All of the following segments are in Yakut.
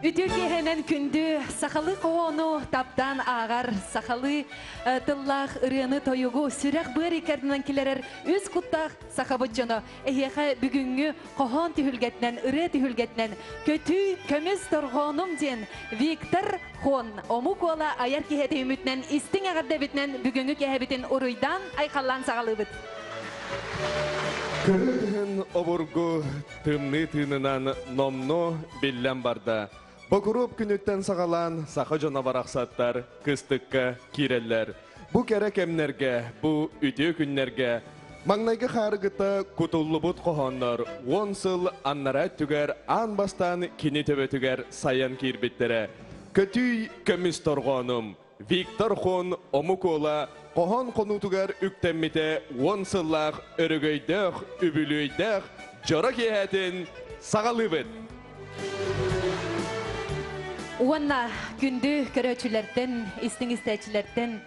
Үтүө киэһэнэн күндү сахалыы хоһоону таптаан ааҕар, сахалыы тыллаах ырыаны тойугу сүрэх быар иккардынан килэрэр үс куттаах сахабыт дьоно эһиэхэ бүгүҥҥү хоһоон түһүлгэтинэн, ырыа түһүлгэтинэн Көтүү көмүс дорҕоонум диэн Виктор Хон омук уола айар киһи үмүтүнэн истиҥ эҕэрдэбитинэн бүгүҥҥү киэһэбитин уруйдаан айхаллаан саҕалыыбыт. Кыһын обургу тымныы тыынынан номнуо биллэн барда. Бокуруоп күнүттэн саҕалаан саха дьоно барахсаттар кыстыкка киирэллэр. Бу кэрэ кэмнэргэ, бу үтүө күннэргэ маҥнайгы хаарыгыта кутуллубут хоһооннор 10 сыл аннараа өттүгэр аан бастаан кини төбөтүгэр сайан киирбиттэрэ. Көтүй көмүс торҕоонум, Виктор Хон омук уола хоһоон хонуутугар үктэммитэ 10 сыллаах өрөгөйдөөх, үбүлүөйдээх дьоро киэһэтин саҕалыыбыт. Уонна күндү көрөөччүлэртэн, истиҥ истээччилэртэн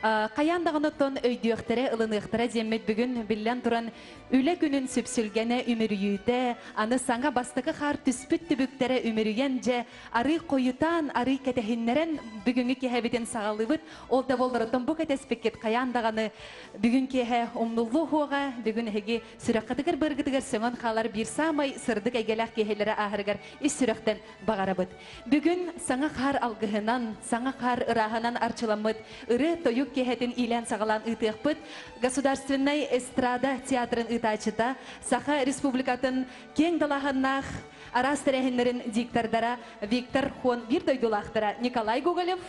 хайаан даҕаны оттон өйдүөхтэрэ, ылыныахтара диэммит бүгүн биллэн туран үлэ күнүн сүпсүлгэнэ үмүрүйүүтэ, аны саҥа бастакы хаар түспүт түбүктэрэ үмүрүйэн дьэ арыы хойутаан, арыы кэтэһиннэрэн бүгүҥҥү киэһэбитин саҕалыыбыт. Ол да буоллар бу кэтэспиккит хайаан даҕаны бүгүн киэһэ умнуллуо суоҕа, бүгүн эһиги сүрэххитигэр быаргытыгар сөҥөн хаалар биир саамай сырдык эйгэлээх киэһэлэрэ ааһарыгар ис сүрэхтэн баҕарабыт. Бүгүн саҥа хаар алгыһынан, саҥа хаар ырааһынан арчыламмыт ырыа тойук киэһэтин иилээн саҕалаан ыытыахпыт. Государственнай эстрада театрын ыытааччыта, Саха Республикатын киэҥ далааһыннаах араас тэрээһиннэрин диктордара Виктор Хон биир дойдулаахтара Николай Гоголев.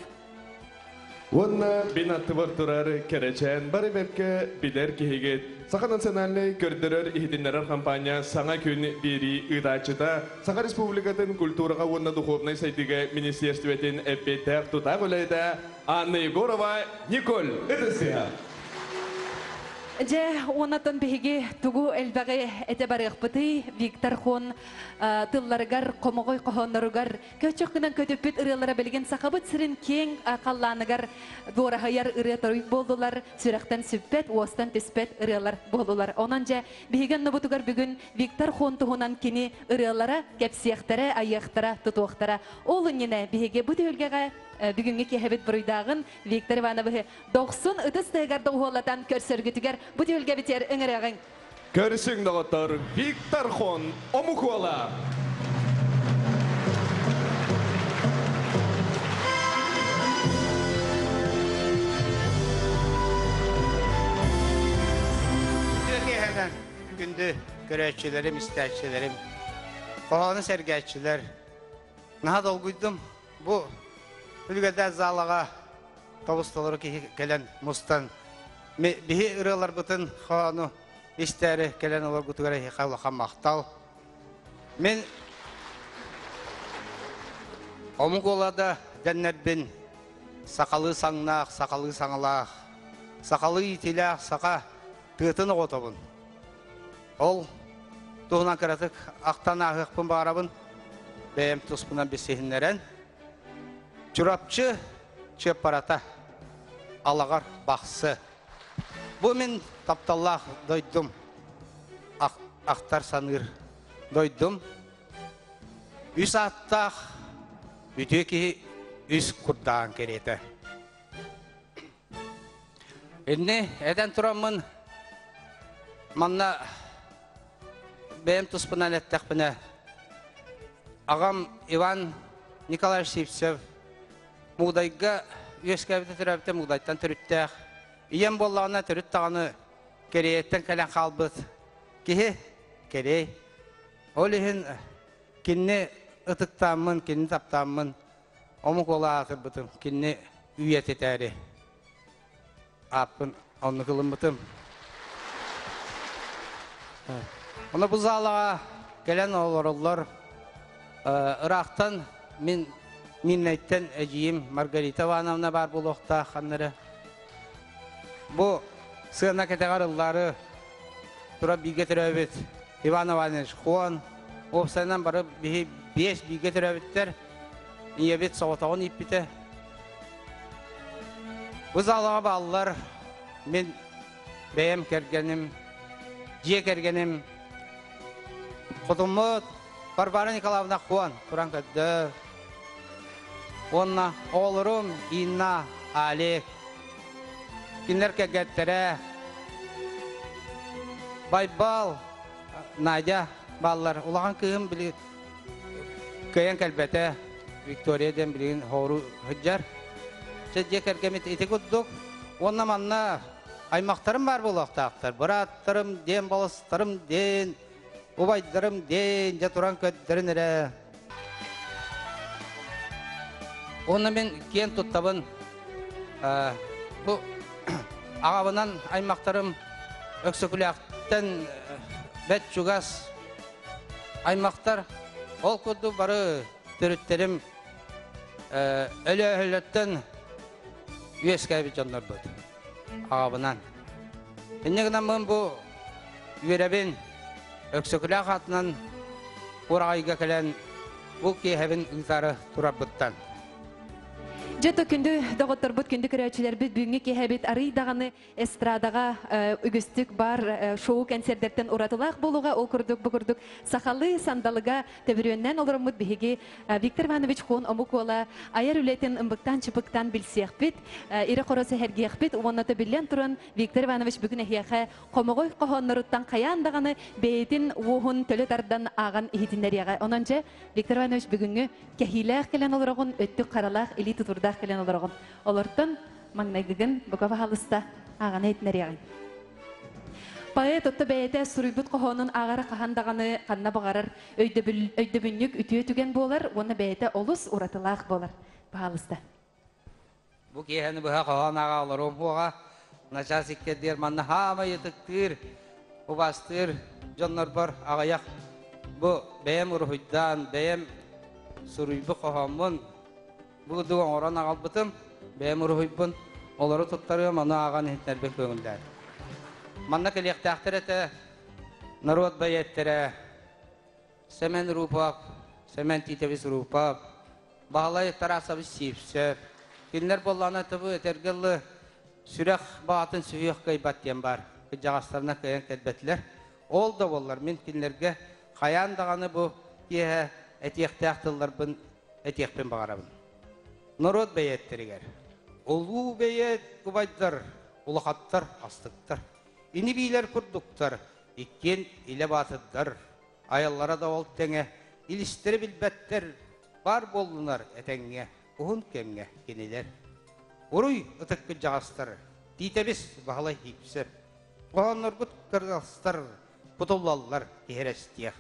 Уонна мин аттыбар турар кэрэчээн бары бэркэ билэр киһигит Саха национальнай көрдөрөр иһитиннэрэр компания Саҥа күн биэрии ыытааччыта, Саха Республикатын культураҕа уонна духовнай сайдыыга министиэристибэтин эппиэттээх тутаах үлэһитэ Анна Егорова Николь ытысыһа. Дьэ, уоннаттан биһиги тугу элбэҕи этэ барыахпытый Виктор Хон тылларыгар, хомоҕой хоһоонноругар көччөх гынан көтүппүт ырыалара билигин Сахабыт сирин киэҥ халлааныгар дуораһыйар ырыа торуйук буоллулар, сүрэхтэн сүппэт, уостан түспэт ырыалар буоллулар. Онон дьэ, биһиги оннубутугар бүгүн Виктор Хон туһунан кини ырыалара кэпсиэхтэрэ, айыахтара, тутуохтара. Ол иннинэ биһиги бу түһүлгэҕэ бүгүҥҥү киэһэбит буруйдааҕын Виктор Ивановиһы дохсун ытыс тыаһыгар доҕуһуоллатан көрсөргүтүгэр бу түһүлгэбитигэр ыҥырыаҕыҥ. Көрсүҥ доҕоттор, Виктор Хон омук уола! Киэһэнэн күндү көрөөччүлэрим, истээччилэрим, хоһоону сэргээччилэр. Наһаа долгуйдум. Бу үлүгэрдээх залаҕа тобус толору киһи кэлэн мустан биһи ырыаларбытын хоһоону истээри кэлэн олоргутугар эһиэхэ улахан махтал. Мин омук уола да дэннэрбин сахалыы саҥнаах, сахалыы саҥалаах, сахалыы иитиилээх саха тыатын оҕотобун. Ол туһунан кыратык ахтан ааһыахпын баҕарабын. Бэйэм туспунан билсиһиннэрэн. Чурапчы Чыаппарата, Алаҕар Бахсы. Бу мин тапталлаах дойдум, ахтар саныыр дойдум. Үс ааттаах үтүө киһи үс курдаан кэриэтэ. Инни этэн тураммын манна бэйэм туспунан эттэхпинэ аҕам Иван Николаевич Сивцев Мугудайга үөскээбитэ төрөөбүтэ Мугудайтан төрүттээх. Ийэм буоллаҕына төрүт даҕаны Кэриэйэттэн кэлэн хаалбыт киһи Кэриэй. Ол иһин кинини ытыктааммын, кинини таптааммын омук уола аатырбытым. Кинини үйэтитээри ааппын оннук ылыммытым. Ону бу залаҕа кэлэн олороллор. Ыраахтан мин Миннэйтэн эдьиийим Маргарита Ивановна баар буолуохтаах ханна эрэ. Бу сыана кэтэҕэр ыллаары тура бииргэ төрөөбүт Иван Иванович Хуан. Уопсайынан бары биһи биэс бииргэ төрөөбүттэр. Ийэбит соҕотоҕун ииппитэ. Бу залаҕа бааллар мин бэйэм кэргэним, дьиэ кэргэним, хотуммут Варвара Николаевна Хуан туран көрдө. Уонна оҕолорум Инна, Алик, кинилэр кэргэттэрэ Байбал, Надя бааллар. Улахан кыыһым били кыайан кэлбэтэ. Виктория диэн билигин хоору сылдьар. Чэ дьиэ кэргэммит ити курдук. Уонна манна аймахтарым баар буолуохтаахтар. Бырааттарым диэн, балыстарым диэн, убайдарым диэн дьэ туран көрдөрүн эрэ. Уонна мин киэн туттабын. Бу аҕабынан аймахтарым Өксөкүлээхтэн бэт чугас аймахтар. Ол курдук бары төрүттэрим Өлөөһөлөртөн үөскээбит дьоннорбут аҕабынан. Инньэ гынан бу үөрэбин Өксөкүлээх аатынан Ураҕайга кэлэн бу киэһэбин ыытаары турарбыттан. Дьэ то күндү доҕотторбут, күндү көрөөччүлэрбит бүгүҥҥү киэһэбит арый даҕаны эстрадаҕа үгүстүк бар шоу кэнсиэрдэртэн уратылаах буолуоҕа. Ол курдук бу курдук сахалыы сандалыга төбүрүөннээн олороммут биһиги Виктор Иванович Хон омук уола айар үлэтин ымбыктаан-чыпыктаан билсиэхпит, ирэ-хоро сэһэргиэхпит уонна биллэн туран Виктор Иванович бүгүн эһиэхэ хомоҕой хоһоонноруттан хайаан даҕаны бэйэтин уоһун төлө тардан ааҕан иһитиннэриэҕэ. Онон дьэ Виктор Иванович бүгүҥҥү кэһиилээх кэлэн олороҕун, өттүк харалаах, илии тутурдаах кэлэн олороҕун. Олортон маҥнайгыгын бука баһаалыста ааҕан иһитиннэриэҕиҥ. Поэт отто бэйэтэ суруйбут хоһоонун ааҕара хаһан даҕаны ханна баҕарар өйдөбүл, өйдөбүнньүк үтүө түгэн буолар уонна бэйэтэ олус уратылаах буолар. Баһаалыста. Бу киэһэни быһа хоһоон ааҕа олоруом суоҕа. Начаас иккэрдиэр манна хаамай ытыктыыр, убастыыр дьоннорбор аҕыйах бу бэйэм уруһуйдаан, бэйэм суруйбут хоһооммун бу курдук оҥорон аҕалбытым, бэйэм уруһуйбун олору туттарыам, ону ааҕан иһитинэрбин көҥүллээн. Манна кэлиэхтээхтэр этэ норуот бэйиэттэрэ Сэмэн Рупов, Сэмэн Титович Рупов, Баһылай Тарасович Сивцев. Кинилэр буоллаҕына тыбы этэргэ дылы сүрэх баҕатын сүһүөх кыайбат диэн баар. Кырдьаҕастарына кыайан кэлбэтилэр. Ол да буоллар мин кинилэргэ хайаан даҕаны бу киэһэ этиэхтээх тылларбын этиэхпин баҕарабын. Норуот бэйиэттэригэр улуу бэйиэт убайдар, улахаттар, астыктар, ини-биилэр курдуктар, иккиэн илэ баатырдар, айаллара да ол тэҥэ, илистэри билбэттэр, баар буоллунар этэҥҥэ, уһун кэмҥэ кинилэр. Уруй ытык кырдьаҕастар, Тиитэбис Баһылай Сиипсэп, хоһоонноргут кырдьаҕастар кутуллаллар киһирэстиэх.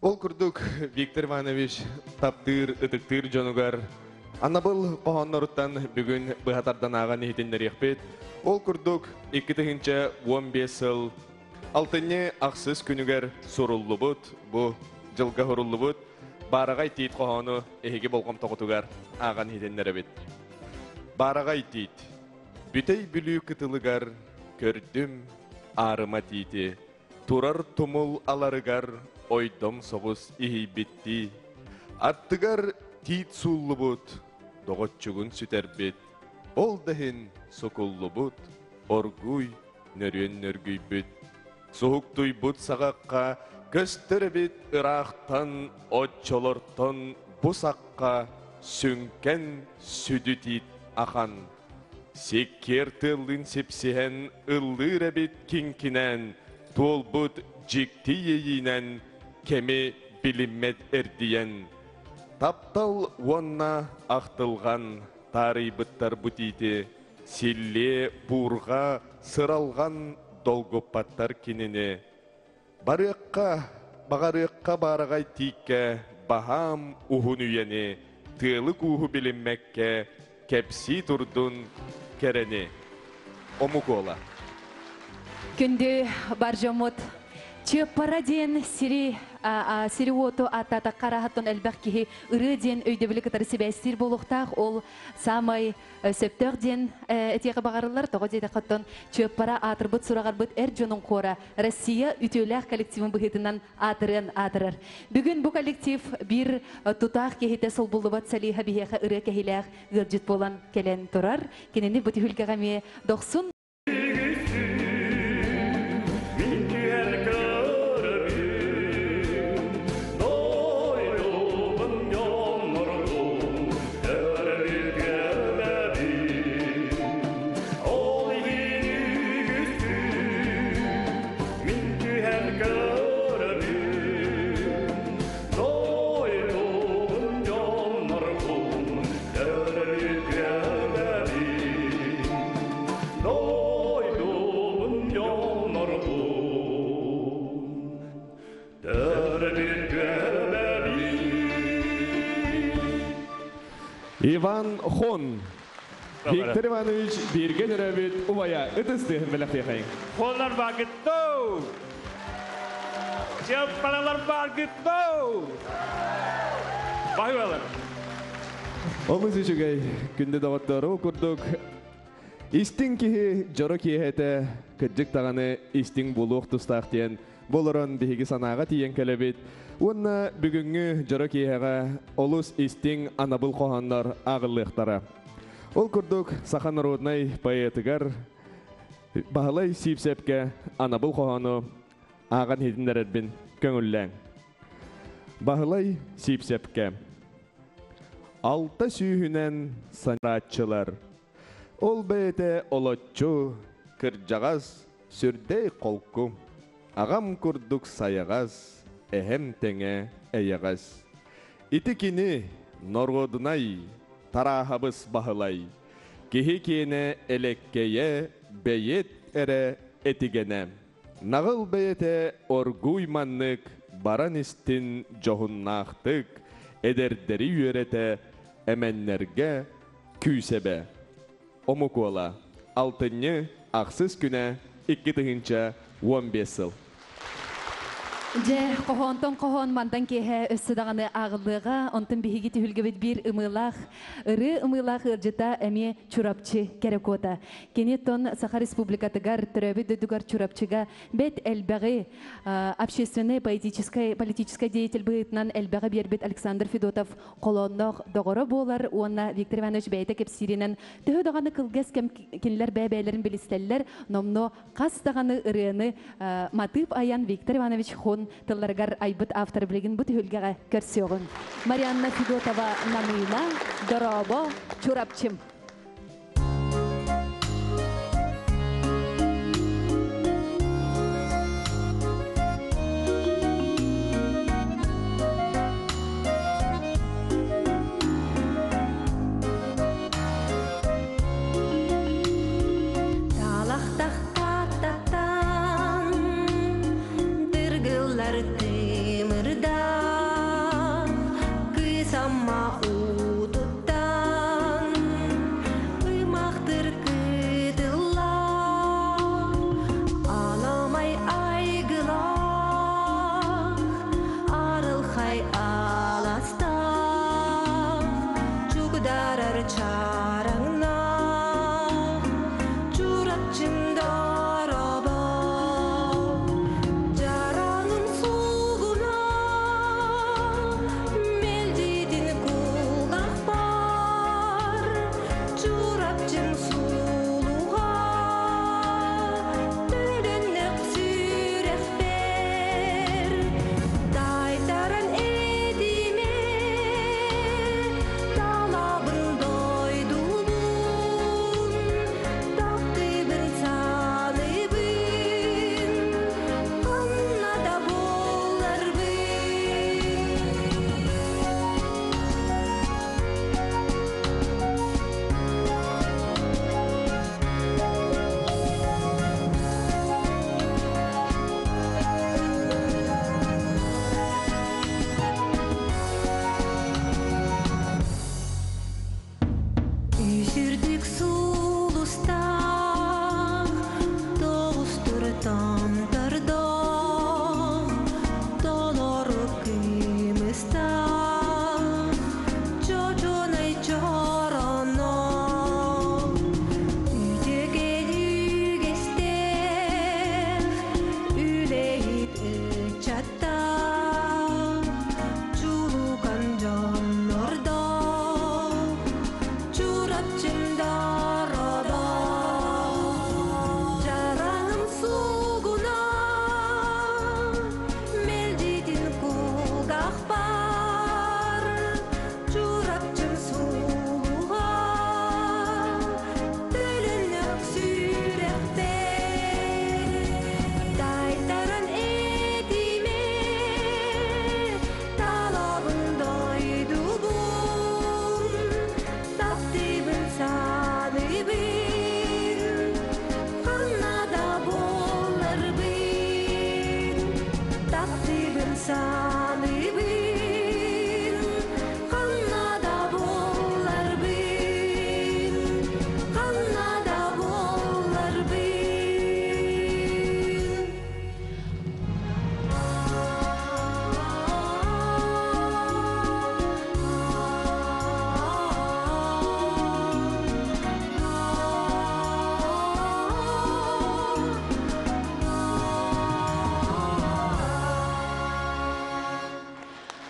Ол курдук Виктор Иванович таптыыр, ытыктыыр дьонугар анабыл хоһоонноруттан бүгүн быһа тардан ааҕан иһитиннэриэхпит. Ол курдук 2015 сыл алтынньы ахсыс күнүгэр суруллубут, бу дьылга суруллубут Баараҕай тиит хоһоону эһиги болҕомтоҕутугар ааҕан иһитиннэрэбит. Баараҕай тиит. Бүтэй Бүлүү кытылыгар көрдүм аарыма тиити. Турар тумул аларыгар ойдом соҕус иһийбиттии. Аттыгар тиит сууллубут, доҕоччугун сүтэрбит. Ол да иһин сукуллубут, оргууй нөрүөн нөргүйбүт. Суһуктуйбут саҕахха көстөр эбит ыраахтан оччолортон бу сахха сүҥкэн сүдү тиит ахан. Сиккиэр тыаллыын сипсиһэн ыллыыр эбит киҥкинээн, туолбут дьикти иэйиинэн кэми билиммэт эрдийэн. Таптал уонна ахтылҕан таарыйбыттар бу тиити, силлиэ буурҕа сыралҕан долгуппаттар кинини. Барыахха, баҕарыахха баараҕай тииккэ баһаам уһун үйэни, тыалы-кууһу билиммэккэ кэпсии турдун кэрэни. Омук уола. Күндү бар дьоммут, Чыаппара диэн сири сири-уоту ааттаатахха араһаттан элбэх киһи ырыа диэн өйдөбүлү кытары сибээстиир буолуохтаах. Ол саамай сөптөөх диэн этиэхэ баҕарыллар. Тоҕо диэтэххэ оттон Чыаппара аатырбыт сураҕарбыт эр дьонун хора Россия үтүөлээх коллективын быһыытынан аатырыан аатырар. Бүгүн бу коллектив биир тутаах киһитэ солбуллубат солиһа биһиэхэ ырыа кэһиилээх ыалдьыт буолан кэлэн турар. Кинини бу түһүлгэҕэ эмиэ дохсун. Дойдубун дьоннорбун Төрөбүт түөлбэбин. Иван Хон. Виктор Иванович бииргэ төрөөбүт убайа ытыс тыаһын бэлэхтиэхэйиҥ. Хоннор бааргыттоо! Чыаппаралар бааргыттоо! Баһыылар. Олус үчүгэй күндү доҕоттору курдук истиҥ киһи дьоро киэһэтэ кырдьык даҕаны истиҥ буолуох тустаах диэн болорон биһиги санааҕа тиийэн кэлэбит. Уонна бүгүҥҥү дьоро киэһэҕэ олус истиҥ анабыл хоһооннор ааҕыллыахтара. Ол курдук саха народнай поэтыгар Баһылай Сиипсэпкэ анабыл хоһоону ааҕан иһитиннэрэрбин көҥүллээҥ. Баһылай Сиипсэпкэ Алта сүүһүнэн санааччылар. Ол бэйэтэ олоччу, кырдьаҕас, сүрдэй холку. Аҕам курдук сайаҕас, эһэм тэҥэ эйэҕэс. Ити кини норуодунай Тарааһабыс Баһылай. Киһи киэнэ элэккэйэ, бэйиэт эрэ этигэнэ. Наҕыл бэйэтэ оргууй маннык баран истин дьоһуннаахтык, эдэрдэри үөрэтэ, эмэннэргэ күүс эбэ. Омук уола. Алтынньы ахсыс күнэ 2015 сыл. Дьэ, хоһоонтон хоһоон мантан киэһэ өссө даҕаны ааҕыллыаҕа, онтон биһиги түһүлгэбит биир ымыылаах, ырыы ымыылаах ыалдьыта эмиэ Чурапчы кэрэ куота. Кини тон Саха Республикатыгар, төрөөбүт дойдугар Чурапчыга бэт элбэҕи общественный, поэтическай, политическай деятель быһыытынан элбэҕи биэрбит Александр Федотов холоонноох доҕоро буолар уонна Виктор Иванович бэйэтэ кэпсииринэн төһө даҕаны кылгас кэм кинилэр бэйэ-бэйэлэрин билистэллэр, номнуо хас даҕаны ырыаны матыып айан Виктор Иванович Хон тылларыгар айбыт автор билигин бу түһүлгэҕэ көрсүөҕүҥ. Марианна Федотова Намыына, Дорообо, Чурапчым. Талахтахтааттан тыргыллар тымырдаах кыыс Амма уутуттан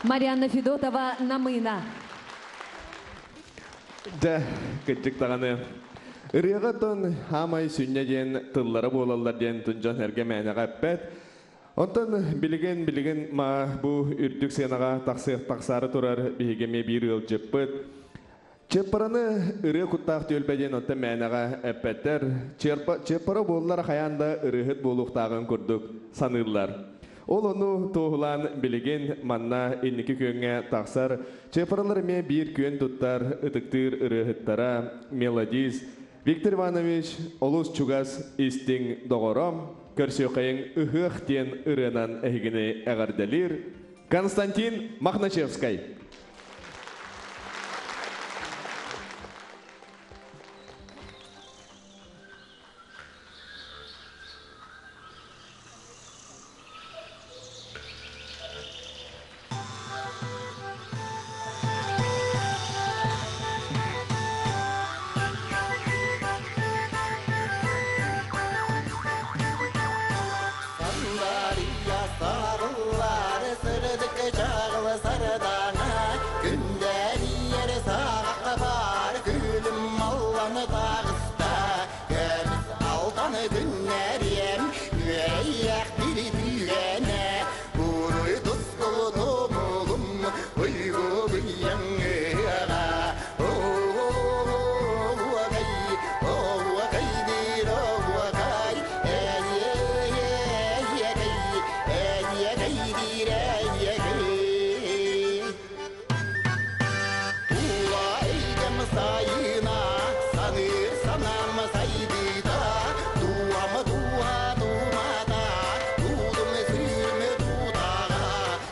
Марианна Федотова Намыына. Дьэ, кырдьык даҕаны. Ырыаҕа тон хаамай сүнньэ диэн тыллара буолаллар диэн тунжан эргэ мээнэҕэ эппэт. Онтон билигин билигин ма бу үрдүк сыанаҕа тахсыах тахсаары турар биһиги эмиэ биир ыалдьыппыт. Чыаппараны ырыа куттаах түөлбэ диэн оттон мээнэҕэ эппэттэр. Чыаппара буоллар хайаан да ырыаһыт буолуохтааҕын курдук саныыллар. Ол ону туоһулаан билигин манна инники күөҥҥэ тахсар Чыаппаралар эмиэ биир күөн туттар, ытыктыыр ырыаһыттара, мелодист Виктор Иванович олус чугас истиҥ доҕоро, көрсүөххэйиҥ ыһыах диэн ырыанан эһигини эҕэрдэлиир Константин Мохначевскай. Сандария сарыллар сырдык чаҕыл сардаҥа күндэрийэр саҕахха баар күлүм маллан таҕыста көмүс алтан күннэриэм үөйэх тиритүүгэнэ буруй тускул тумулум уйгу быйаҥ ыаҕа оуогай оуогай диир оуогай эйиэгэй эйиэгэй диир эйиэгэй Тула эйгэм сайына, саныыр санаам сайдыыта, дууһам дууһа дуумата, дуудум сүрүм дуутаҕа,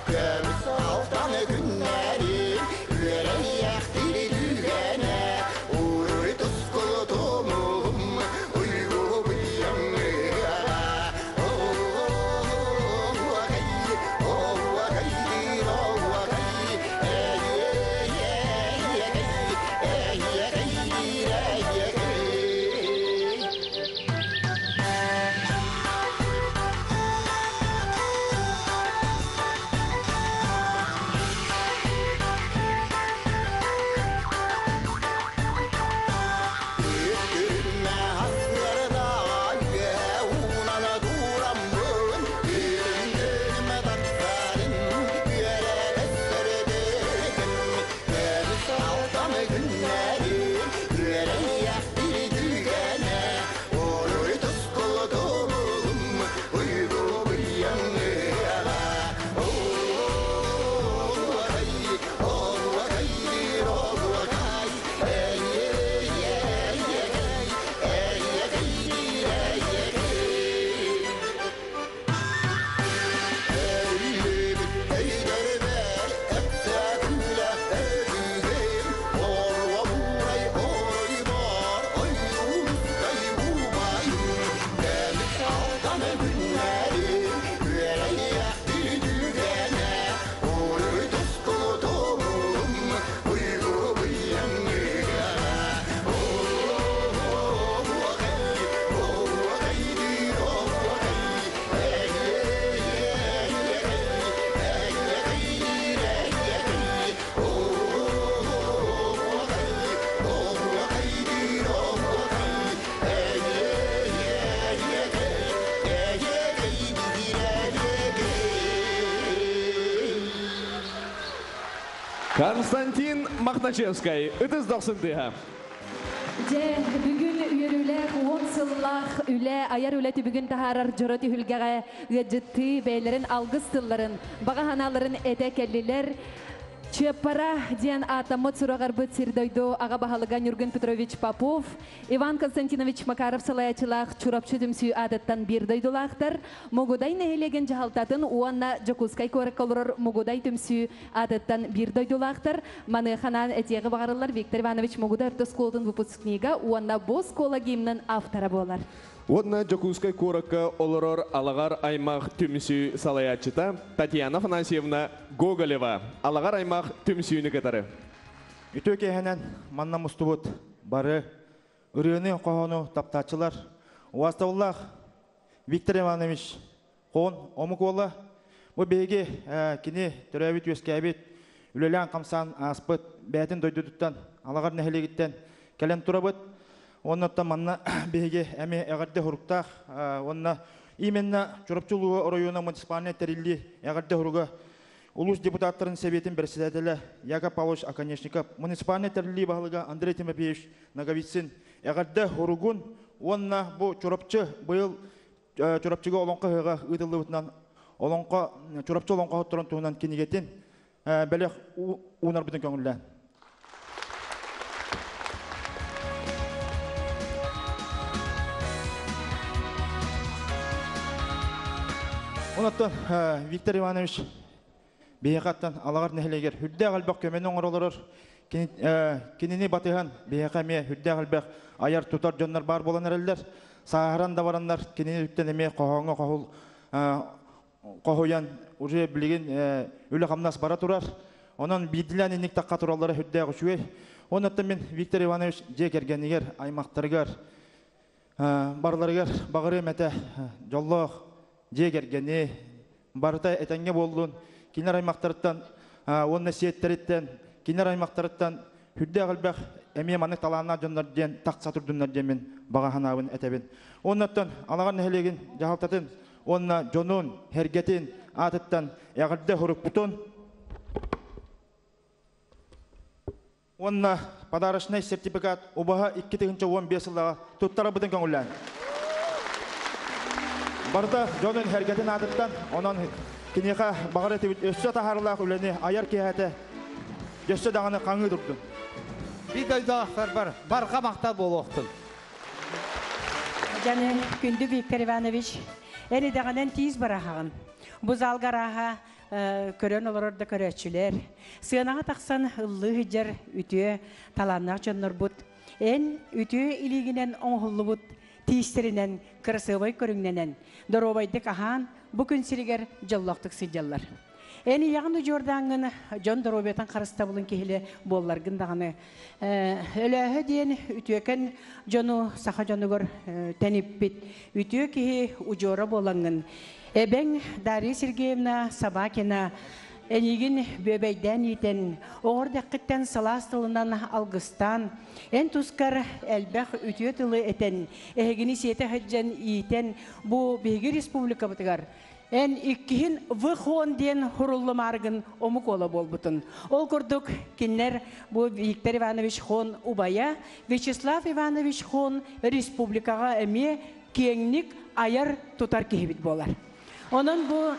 көмүс алтан күннэрим, үөрэйэх тиритүүгэнэ, уруй тускул тумулум, уйгу быйаҥ ыаҕа. Оуогай, оуогай диир оуогай, эйиэгэй, эйиэгэй диир эйиэгэй. Үттүрүмэ асларда уунана тураммын, үрүҥ тахсарын, үөрэ көстөрдүгүн, көмүс алтан күннэрим, үөрэйэх тиритүүгэнэ, уруй тускул тумулум, уйгу быйаҥ ыаҕа. Оуогай, оуогай диир оуогай, эйиэгэй, эйиэгэй диир эйиэгэй. Эриллибит өйдөрбөр өксөкүлэх өтүгүм, оруобурай оройбор ойуунускай убайым, көмүс алтан күннэрим, үөрэйэх тиритүүгэнэ, уруй тускул тумулум, уйгу быйаҥ ыаҕа. Оуогай, оуогай диир оуогай, эйиэгэй, эйиэгэй диир эйиэгэй. Оуогай, оуогай диир оуогай, эйиэгэй, эйиэгэй диир эйиэгэй. Константин Мохначевскай, ытыс дохсун тыаһа. Дьэ, бүгүн үөрүүлээх 10 сыллаах үлэ, айар үлэ түбүгүн таһаарар дьоро түһүлгэҕэ ыалдьыттыы бэйэлэрин алгыс тылларын, баҕа санааларын этэ кэллилэр. Чыаппара диэн ааттаммыт сураҕарбыт сир-дойду аҕа баһылыга Ньургун Петрович Попов, Иван Константинович Макаров салайааччылаах Чурапчы түмсүү аатыттан биир дойдулаахтар, Мугудай нэһилиэгин дьаһалтатын уонна Дьокуускай куоракка олорор Мугудай түмсүү аатыттан биир дойдулаахтар. Маныаха анаан этиэҕи баҕарыллар Виктор Иванович Мугудай орто оскуолатын выпускнига уонна бу оскуола гимнын автора буолар. Уонна Дьокуускай куоракка олорор Алаҕар аймах түмсүү салайааччыта Татьяна Афанасьевна Гоголева Алаҕар аймах түмсүүнү кытары. Үтүө киэһэнэн манна мустубут бары ырыаны хоһоону таптааччылар. Убаастабыллаах Виктор Иванович Хоон омук уола. Бу биһиги кини төрөөбүт үөскээбит, үлэлээн хамсаан ааспыт бэйэтин дойдутуттан, Алаҕар нэһилиэгиттэн кэлэн турабыт. Оннуттан манна биһиги эмиэ эҕэрдэ суруктаах уонна именно Чурапчы улууһа оройуона муниципальнай тэриллии эҕэрдэ суруга улуус депутаттарын сэбиэтин председателэ Яков Павлович Оконешников, муниципальнай тэриллии баһылыга Андрей Тимофеевич Ноговицын эҕэрдэ суругун уонна бу Чурапчы быйыл Чурапчыга олоҥхо ыһыаҕа ыытыллыбытынан олоҥхо Чурапчы олоҥхоһутторун туһунан кинигэтин бэлэх уунарбытын көҥүллээн. Онуттан Виктор Иванович биһиэхэ Алаҕар нэһилиэгэр үрдээх элбэх көмөнү оҥоролорор. Кинини батыһан биһиэхэ эмиэ үрдээх элбэх айар-тутар дьоннор баар буолан эрэллэр. Сааһыран да бараннар кинини үттэн эмиэ хоһооҥҥо хоһул хоһуйан уже билигин үлэ-хамнас бара турар. Онон биирдилээн инник тахха тураллара үрдээх үчүгэй. Оннуттан мин Виктор Иванович дьиэ кэргэнигэр, аймахтарыгар барыларыгар баҕарыам этэ дьоллоох дьиэ кэргэни барыта этэҥҥэ буоллун. Кинилэр аймахтарыттан уонна сиэттэриттэн, кинилэр аймахтарыттан үрдээх элбэх эмиэ маннык талааннаах дьоннор диэн тахса турдуннар диэн мин баҕа санаабын этэбин. Оннуттан Алаҕар нэһилиэгин дьаһалтатын уонна дьонун, сэргэтин аатыттан эҕэрдэ сурукпутун уонна подарочнай сертификат убаһа 2015 сыллаҕа туттарабытын көҥүллээн. Барыта дьонун сэргэтин аатыттан, онон киниэхэ баҕар этибит өссө таһаарылаах үлэни айар киэһэтэ өссө даҕаны хаҥыы турдун. Биир дойдулаахтарбар барҕа махтал буолуохтун. Дьаны, күндү Виктор Иванович, эн идэҕинэн тиис быраһаҕын. Бу залга арааһа көрөн олорор да көрөөччүлэр. Сыанаҕа тахсан ыллыы сылдьар үтүө талааннаах дьоннорбут. Эн үтүө илиигинэн оҥоһуллубут тиистэринэн кырасыабай көрүҥнэнэн, доруобайдык аһаан, бу күн сиригэр дьоллоохтук сылдьаллар. Эн ийэҕин удьуордааҥҥын дьон доруобуйатын харыстабылын киһилэ буолларгын даҕаны Өлөөһө диэн үтүөкэн дьону саха дьонугар тэниппит үтүө киһи удьуора буолаҥҥын эбэҥ Дарья Сергеевна Собакина эйигин бүөбэйдээн иитэн, оҕор дэххиттэн сылаас тылынан алгыстаан, эн тускар элбэх үтүө тылы этэн, эһигини сиэтэ сылдьан иитэн, бу биһиги республикабытыгар Эн иккиһин Выхон диэн хуруллумааргын омук уола буолбутун. Ол курдук кинилэр бу Виктор Иванович Хон убайа Вячеслав Иванович Хон республикаҕа эмиэ киэҥник айар тутар киһибит буолар. Онон бу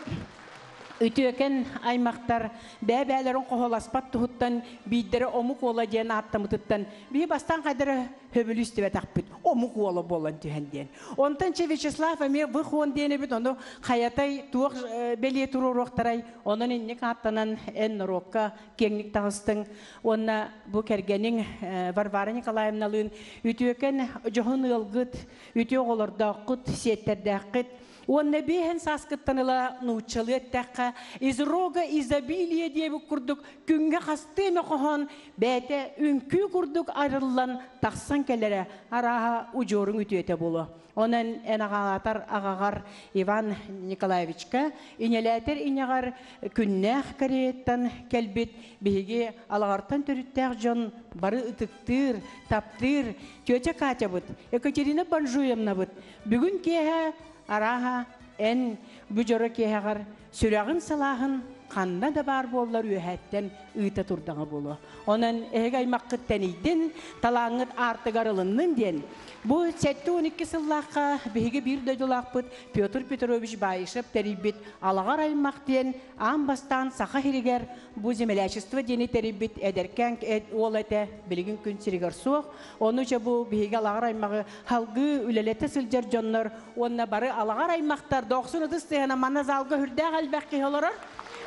үтүөкэн аймахтар бэйэ-бэйэлэрин хоһуласпат туһуттан биирдэрэ омук уола диэн ааттаммытыттан биһи бастаан хайдара хөбүлүү истибэтэхпит омук уола буолан түһэн диэн. Онтон че Вячеслав эмиэ выхон диэн эбит, ону хайатай туох бэлиэ туруоруохтарай, онон инник ааттанан эн норуокка киэҥник таҕыстыҥ. Уонна бу кэргэниҥ Варвара Николаевналыын үтүөкэн дьоһун ыалгыт, үтүө оҕолордооххут, сиэттэрдээххит. Уонна биэһэн сааскыттан ыла нууччалыы эттэххэ, из рога изобилия диэбит курдук күҥҥэ хастыы эмэ хоһоон бэйэтэ үҥкүү курдук арыллан тахсан кэлэрэ арааһа удьуоруҥ үтүөтэ буолуо. Онон эн аҕаатар аҕаҕар Иван Николаевичка, инэлээтэр инэҕэр күннээх Кореяттан кэлбит биһиги Алаҕартан төрүттээх дьон бары ытыктыыр, таптыыр тетя Катябыт, Екатерина Банжуевнабыт бүгүн киэһэ арааһа эн бу дьоро киэһэҕэр сүрэҕин сылааһын ханна да баар буоллар үөһээттэн ыыта турдаҕа буолуо. Онон эһиги аймаххыт тэнийдин, талааҥҥыт аартыгар ылыннын диэн. Бу 72 сыллаахха биһиги биир дойдулаахпыт Петр Петрович Баишев тэрийбит Алаҕар аймах диэн аан бастаан Саха сиригэр бу землячество диэни тэрийбит эдэркээн уол этэ билигин күн сиригэр суох. Ону дьэ бу биһиги Алаҕар аймаҕы халгыы үлэлэтэ сылдьар дьоннор уонна бары алаҕар аймахтар дохсун ытыс тыаһына манна залга үрдээх элбэх киһи олорор.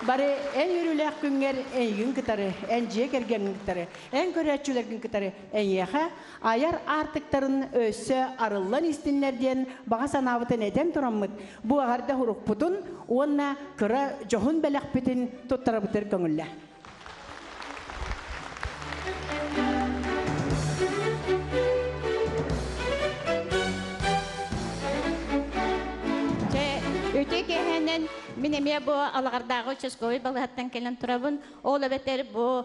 Бары эн үөрүүлээх күҥҥэр эйигин кытары, эн дьиэ кэргэҥҥин кытары, эн көрөөччүлэргин кытары эйиэхэ айар аартыктарын өссө арыллан истиннэр диэн баҕа санаабытын этэн тураммыт, бу эҕэрдэ урукпутун уонна кыра дьоһун бэлэхпитин туттарабытыр көҥүллэ. Үтүө киэһэнэн. Иккиһинэн, мин эмиэ бу Алаҕардааҕы участковай балыыһаттан кэлэн турабын. Ол эбэтэр бу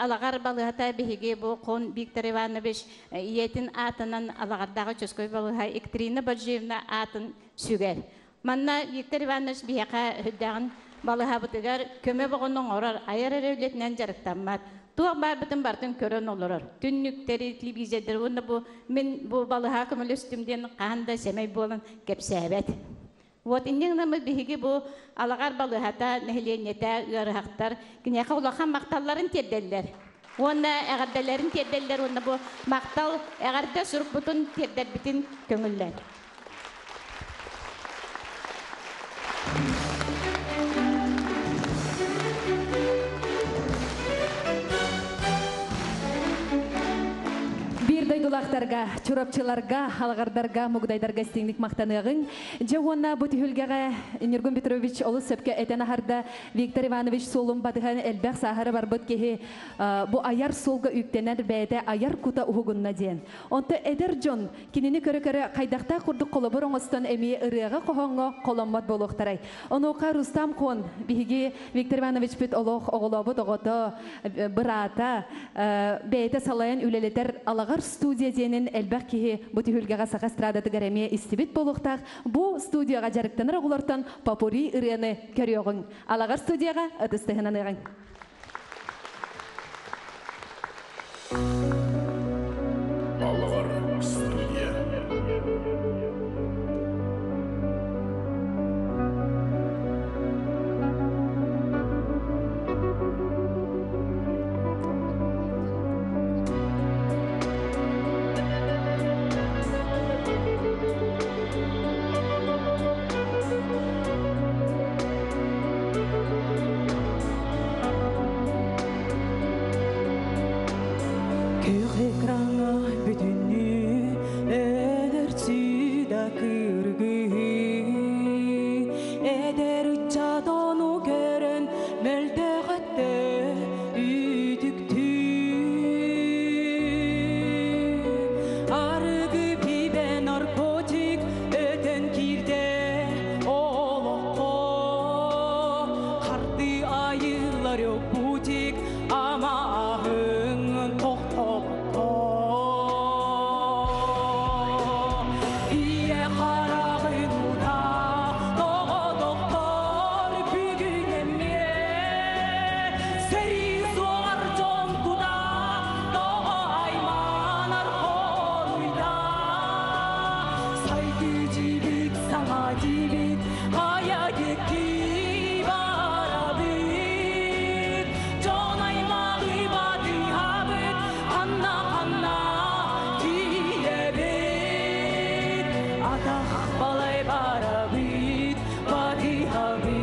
Алаҕар балыыһата биһиги бу Кун Виктор Иванович ийэтин аатынан Алаҕардааҕы участковай балыыһа Екатерина Баджиевна аатын сүгэр. Манна Виктор Иванович биһиэхэ үрдээҕин балыыһабытыгар көмө боҕун оҥорор, айар эрэ үлэтинэн дьарыктаммат. Туох баарбытын барытын көрөн олорор. Түннүктэри, телевизордары уонна бу мин бу балыыһа көмөлөстүм диэн хаһан да сэмэй буолан кэпсээбэт. Вот инньэ гынаммыт биһиги бу Алаҕар балыыһата, нэһилиэнньэтэ, ыарыһахтар киниэхэ улахан махталларын тиэрдэллэр. Уонна эҕэрдэлэрин тиэрдэллэр уонна бу махтал эҕэрдэ сурукпутун тиэрдэрбитин көҥүллэр. Биир дойдулаахтарга, чурапчыларга, алаҕардарга, мугудайдарга истиҥник махтаныаҕыҥ. Дьэ уонна бу түһүлгэҕэ Ньургун Петрович олус сөпкө этэн аһарда. Виктор Иванович суолун батыһан элбэх сааһыра барбыт киһи бу айар суолга үктэнэр бэйэтэ айар кута уһугунна диэн. Онто эдэр дьон кинини көрө-көрө хайдахтаах курдук холобур оҥостон эмиэ ырыаҕа-хоһооҥҥо холоммот буолуохтарай. Онуоха Рустам Хон биһиги Виктор Ивановичпыт олох оҕолообут оҕото, быраата, бэйэтэ салайан үлэлэтэр Алаҕар студия диэнин элбэх киһи бу түһүлгэҕэ саха эстрадатыгар эмиэ истибит буолуохтаах. Бу студияҕа дьарыктанар оҕолортон попури ырыаны көрүөҕүҥ. Алаҕар студияҕа ытыс тыһынаныаҕыҥ. Алаҕар студия. Күөх экраҥҥа бүтүннүү өлөрсүү да кыргыһыы Эдэр ыччат ону көрөн мөлтөҕөттө үтүктүү Арыгы пиибэ наркотик өтөн киирдэ олоххо Хардыы айыллар бутик амаһын тохтоппо Ийэ хараҕын ута тоҕо тохтор бүгүн эмиэ Сэрии суоҕар дьон кута тоҕо айманар хоруйда Сайдыы дьиибит саҥа диибит хайа диэки барабыт Дьон аймаҕы батыһабыт ханна-ханна тиийэбит Атах балай барабыт батыһабыт.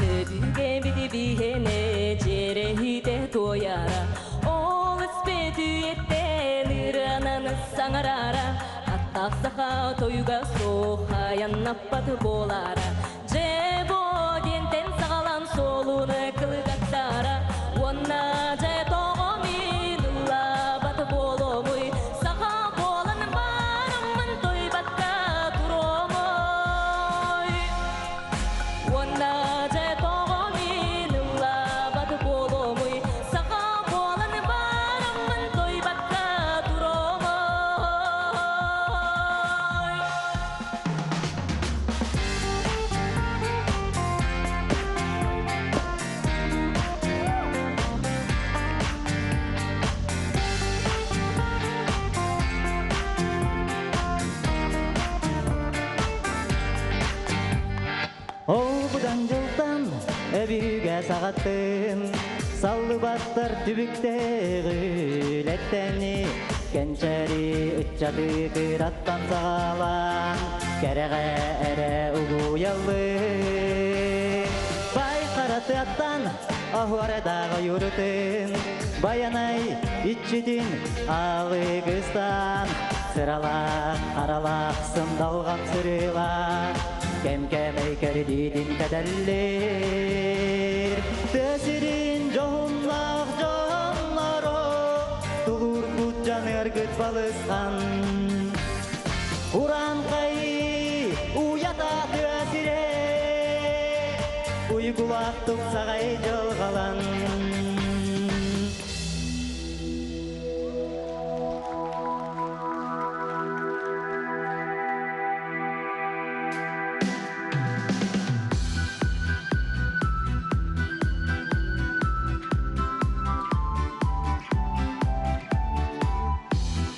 Өбүгэбит биһиэнэ дьиэрэһитэ туойара, Ол испэт үйэттэн ырыанан саҥарара, Аттаах саха тойуга суох айаннаппат буолара. Дьэ бу диэнтэн саҕалан суолуну кылгаттара, Уонна дьэ тоҕо мин ыллаабат буолуомуй, Саха буолан бараммын тойбакка туруомуй. Уонна дьэ тоҕо мин ыллаабат буолуомуй, Саха буолан бараммын тойбакка туруомуй. Ол будан дьылтан өбүгэ саҕаттын саллыбаттар түбүктээх үлэттэни кэнчэри ыччаты кыраттан саҕалаан кэрэҕэ эрэ угуйаллыы бай харатыаттан оһуорадаах ойуурутун байанай иччитин алыгыстан сыралаах аралаах сындалҕан сырыылаах Кем-кемей кердидин кәдәллер. Тәсирин жоһунлах жонларо, Тулур кут жаныр балысқан. Уран кай уята тәсире, Уйгулак тупсагай жылгалан.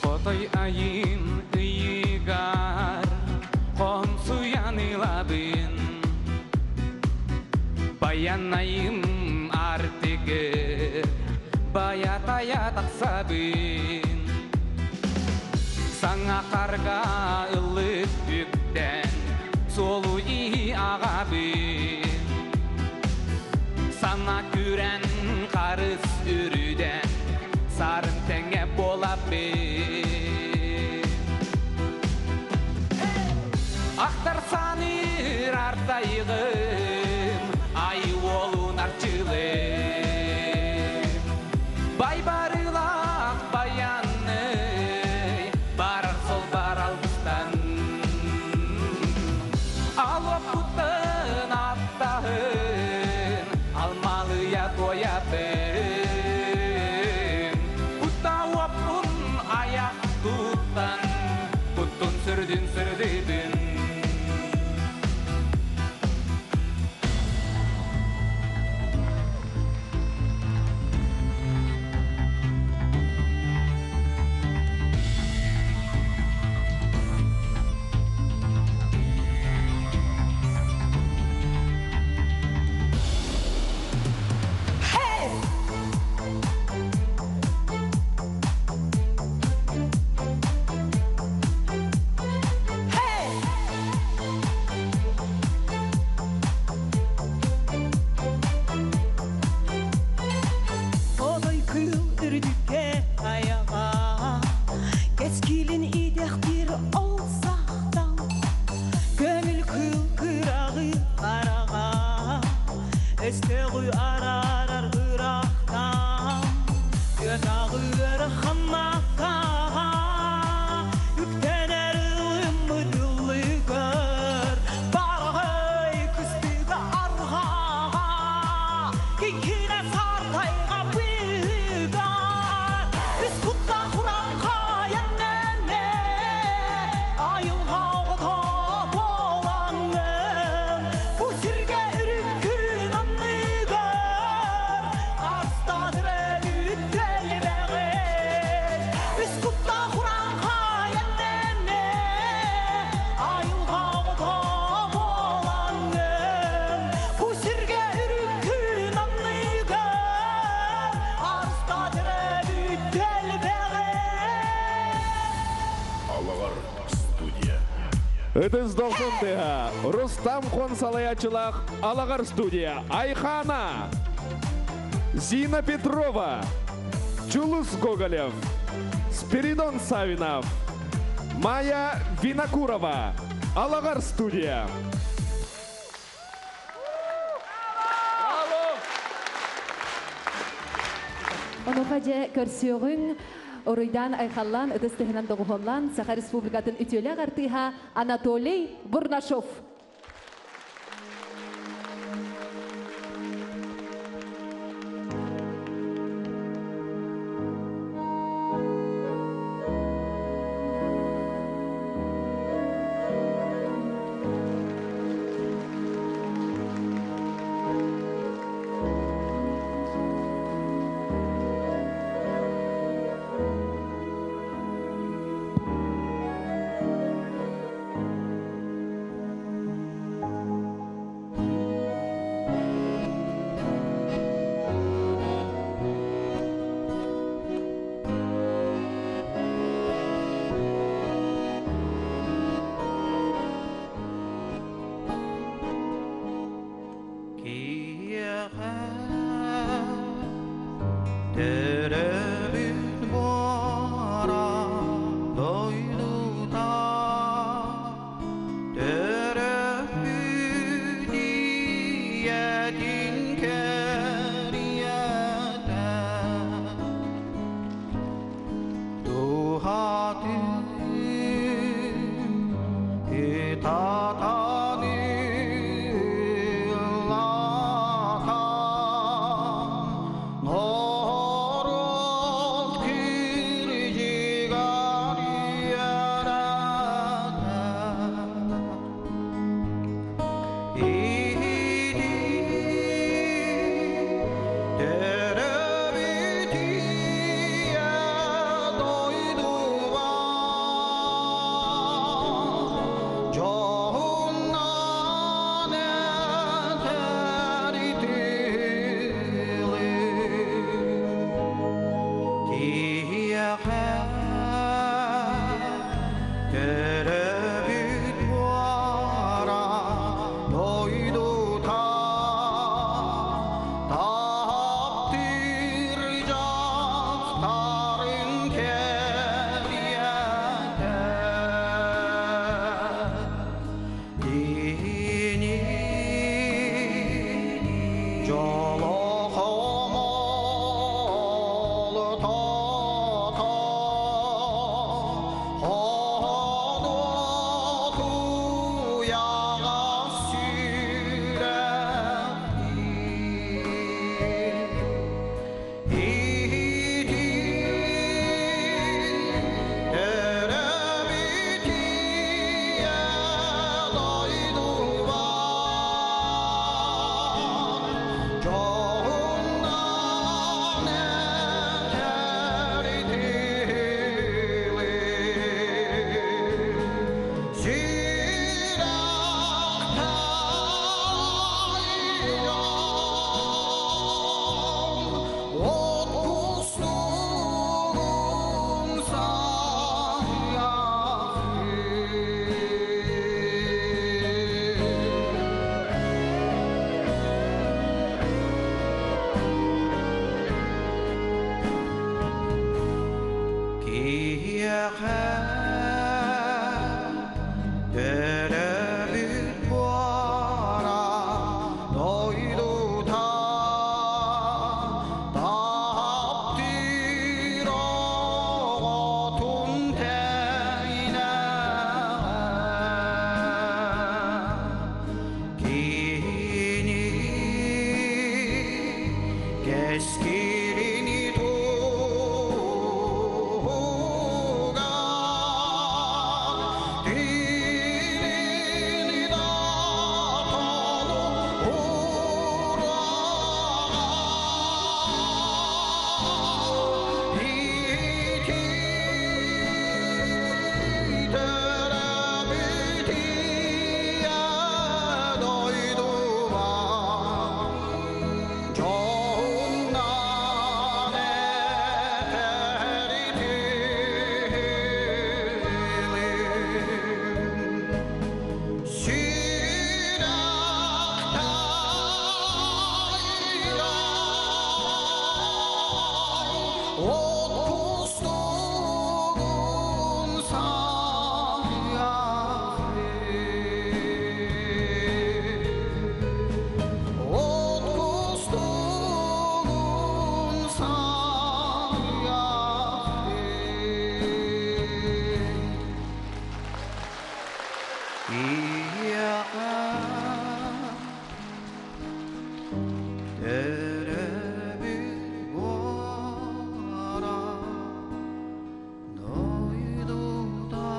Хотой айын ыйыгар, Хонсуянылабын. Баянайым артыгы, Баятая тақсабын. Саңа қарға ылық үктен, Солу и ағабын. Сана күрен қарыс үрүден, Сарын тәңе болабын. Ақтар саныр артайғым, Ай олун арчылым. Бай барылақ баяны, Барар сол бар алғыстан. Алып бұттын аттағын, Алмалыя тоябын. Бұтта оппун аяқ тұттан, Бұттын сүрдін сүрдібін. Отой кыл үрдүкке аяға, Кескилин идехтир олсақтан, Көңіл кыл кырағы қараға, Өстеғі арарар ырақтан, Көтағы ыраханнақтаға, Үктенер ымыдылы көр, Барағай күстігі арғаға, Кеңкіне сартайға бұйдар, Үс құтта құран қаян әне, Айылға оғыта болаңын, Бұ сірге үріккін анныгар, Арыстадыр үттел бәғет. Үс құтта құран қаян әне, Айылға оғыта болаңын, Бұ сірге үріккін анныгар, Арыстадыр үттел бәғет. Алағар студия. Ытыс дохсунтыга Рустам Хонсалаячылах Алағар студия Айхана, Зина Петрова, Чулус Гоголев, Спиридон Савинов, Майя Винокурова, Алағар студия. Онуха же көрсөҕүҥ Оруйдан Айхаллан ытыс тыһынан доҕуһоллан Саха Республикатын үтүөлээх артыыһа Анатолий Бурнашов. Төрөбүт буора дойдута, төрөбүт Ийэтин кэриэтэ Дууһатын ытатан ыллатан Норуот кирдьигэр үөрэтэ Төрөбүт буора дойдута таптыыр дьахтарын кэриэтэ Кини дьоло хомолтото Хонотуяҕа сүрэхтиир Ити төрөөбүт ийэ дойдубар Дьоһуннаан этэр тылы Сүрэх от кустугун сайахтыы. Киһиэхэ төрөөбүт буора дойдута таптыыр оҕотун тэҥинэ Кини кэскилин туһугар тилин датану ураҕа ити төрөөбүт ийэ дойдубар Дьоһуннаан этэр тылын Сүрэх тайган от кустугун сайахтыы. От кустугун сайахтыы. Ийэҕэ төрөөбүт буора дойдута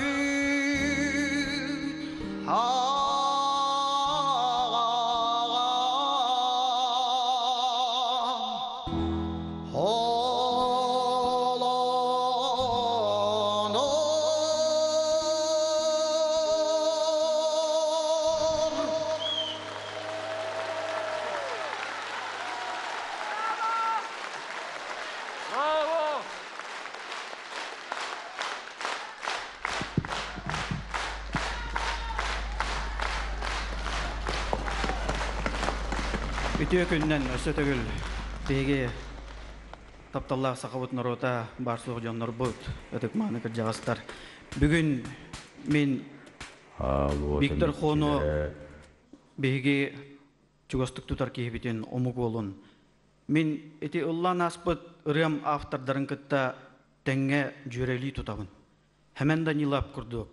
Төрөппүт аҕаҕа холонор. Bravo! Үтүө күнүнэн өссө төгүл биһиги тапталлаах сахабыт норуота, баар суох дьоннорбут, ытык-мааны кырдьаҕастар. Бүгүн мин Виктор Хоно биһиги чугастык тутар киһибитин омук уолун. Мин ити ыллаан ааспыт ырыам автордарын кытта тэҥҥэ дьүөрэлии тутабын. Хэмэн Данилов курдук,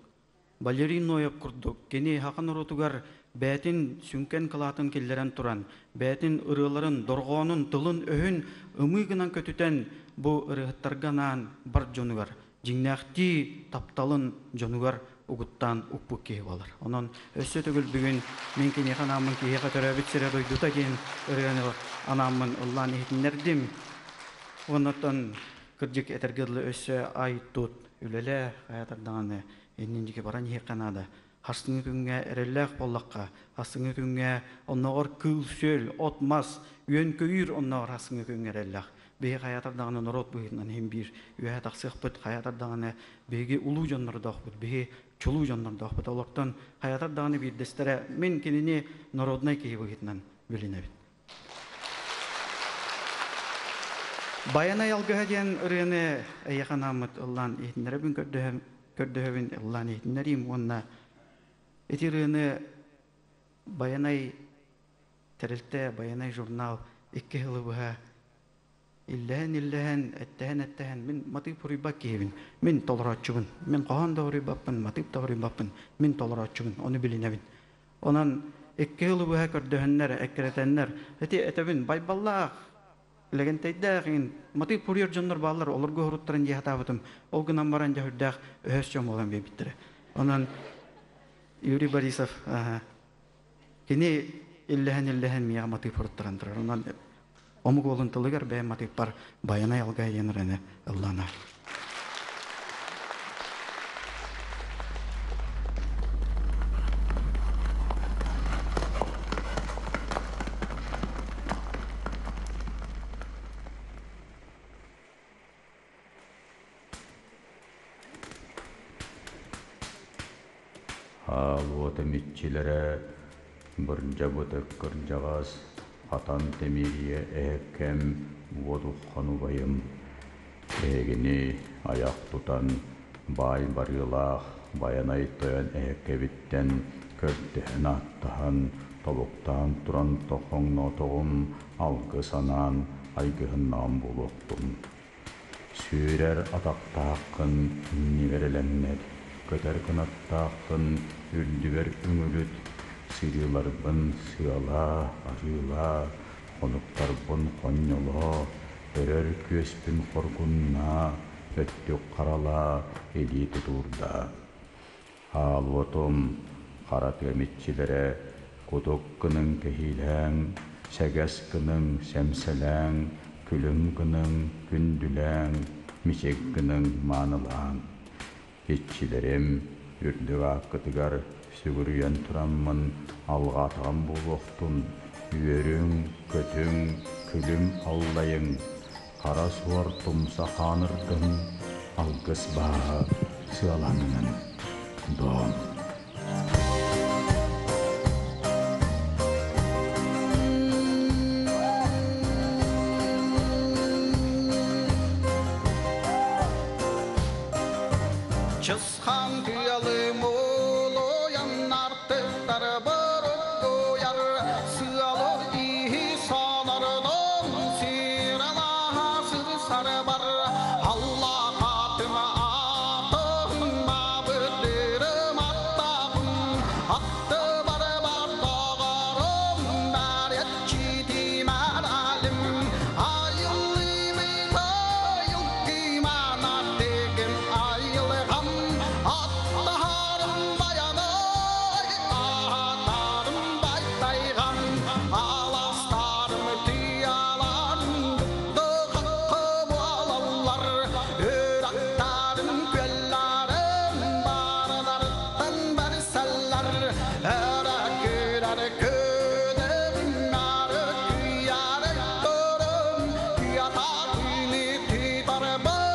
Валерий Ноев курдук кини саха норуотугар бэйэтин сүҥкэн кылаатын киллэрэн туран, бэйэтин ырыаларын, дорҕоонун, тылын-өһүн ымыы гынан көтүтэн бу ырыаһыттарга анаан бар дьонугар дьиҥнээхтии тапталын дьонугар угуттаан укпут киһи буолар. Онон өссө төгүл бүгүн мин киниэхэ анааммын киһиэхэ төрөөбүт сирэ дойдута диэн ырыаны анааммын ыллаан иһитиннэрдим. Оннуттан кырдьык этэргэ дылы өссө ай-тут үлэлээ, хайатар даҕаны иннин диэки баран иһиэххэ наада. Харсыҥҥы күҥҥэ эрэллээх буоллахха, харсыҥҥы күҥҥэ оннооҕор кыыл-сүөл, от-мас, үөн-көйүүр оннооҕор харсыҥҥы күҥҥэ эрэллээх. Биһи хайаатар даҕаны норуот быһыытынан иһин биир үөһэ тахсыахпыт, хайаатар даҕаны биһиги улуу дьоннордоохпут, биһи чулуу дьоннордоохпут. Олортон хайаатар даҕаны биирдэстэрэ мин кинини народнай киһи быһыытынан билинэбин. Байанай алгыһа диэн ырыаны эйиэхэ анааммыт ыллаан иһитиннэрэбин көрдөһөбүн ыллаан иһитиннэриим уонна ити ырыаны Байанай тэрилтэ, Байанай журнал икки сылы быһа иллэһэн-иллэһэн, эттэһэн-эттэһэн мин матыып суруйбат киһибин, мин толорооччубун, мин хоһоон да суруйбаппын, матыып да суруйбаппын, мин толорооччубун, ону билинэбин. Онон икки сылы быһа көрдөһөннөр, эккирэтэннэр, ити этэбин, Байбаллаах, Лэгэнтэйдээх иҥин матыып суруйар дьоннор бааллар, олорго уһуруттарын дии сатаабытым. Ол гынан баран дьэ сүрдээх өһөс дьон буолан биэрбиттэрэ. Онон Юрий Борисов кини иллэһэн-иллэһэн миэхэ матыып суруттаран турар. Онон омук уолун тылыгар бэйэм матыыппар Байанай алгай диэн ырыаны ыллаана. Аал уота иччилэрэ бырдьабытык кырдьаҕас, хатан тэмиэрийэ эһэккэм уот уххан убайым, эһигини айах тутан баай барыылаах Байанай тойон эһэккэбиттэн көрдөһөн-ааттаһан, тобуктаан туран тохоҥноотоҕум, алгыс анаан айгыһыннаҕым буолуохтун. Сүүрэр атахтааххын иннибэр элэҥнэт, көтөр кынаттааххын үрдүбэр үҥүлүт, сырыыларбын сыалаа, арыылаа, хонуктарбын хонньолоо, өрөр күөспүн хоргуннаа, өттүк харалаа, илии тутуурдаа. Аалуотум, хара тыам иччилэрэ, кутук гыныҥ кэһиилээҥ, сэгэс гыныҥ сэмсэлээҥ, күлүм гыныҥ күндүлээҥ, мичик гыныҥ маанылааҥ. Иччилэрим, үрдүк ааккытыгар сүгүрүйэн тураммын алҕаатаҕым буолуохтун, үөрүҥ, көтүҥ, күлүм аллайыҥ, хара суор тумса хаанырдын, алгыс бааһа сыаланнын, дом. Чысхан тыалы мулуйан артыктары буруккуйар сыалы иһи сонордон сиралаха сырсар бар Алла хатыма атын мабытырым аттабын атты бар бар доҕорум баряччитимар алим айыллыбыт айылгыман аттыгым айылгам аттаһарым баянай аатарым байтайгам аластарым тыяларым дыхаккы буолаллар өрактарым күөлларым барыларыттан барсаллар өрөкүрэр күнүм ары күйары көрүм күйататыны тыытарбын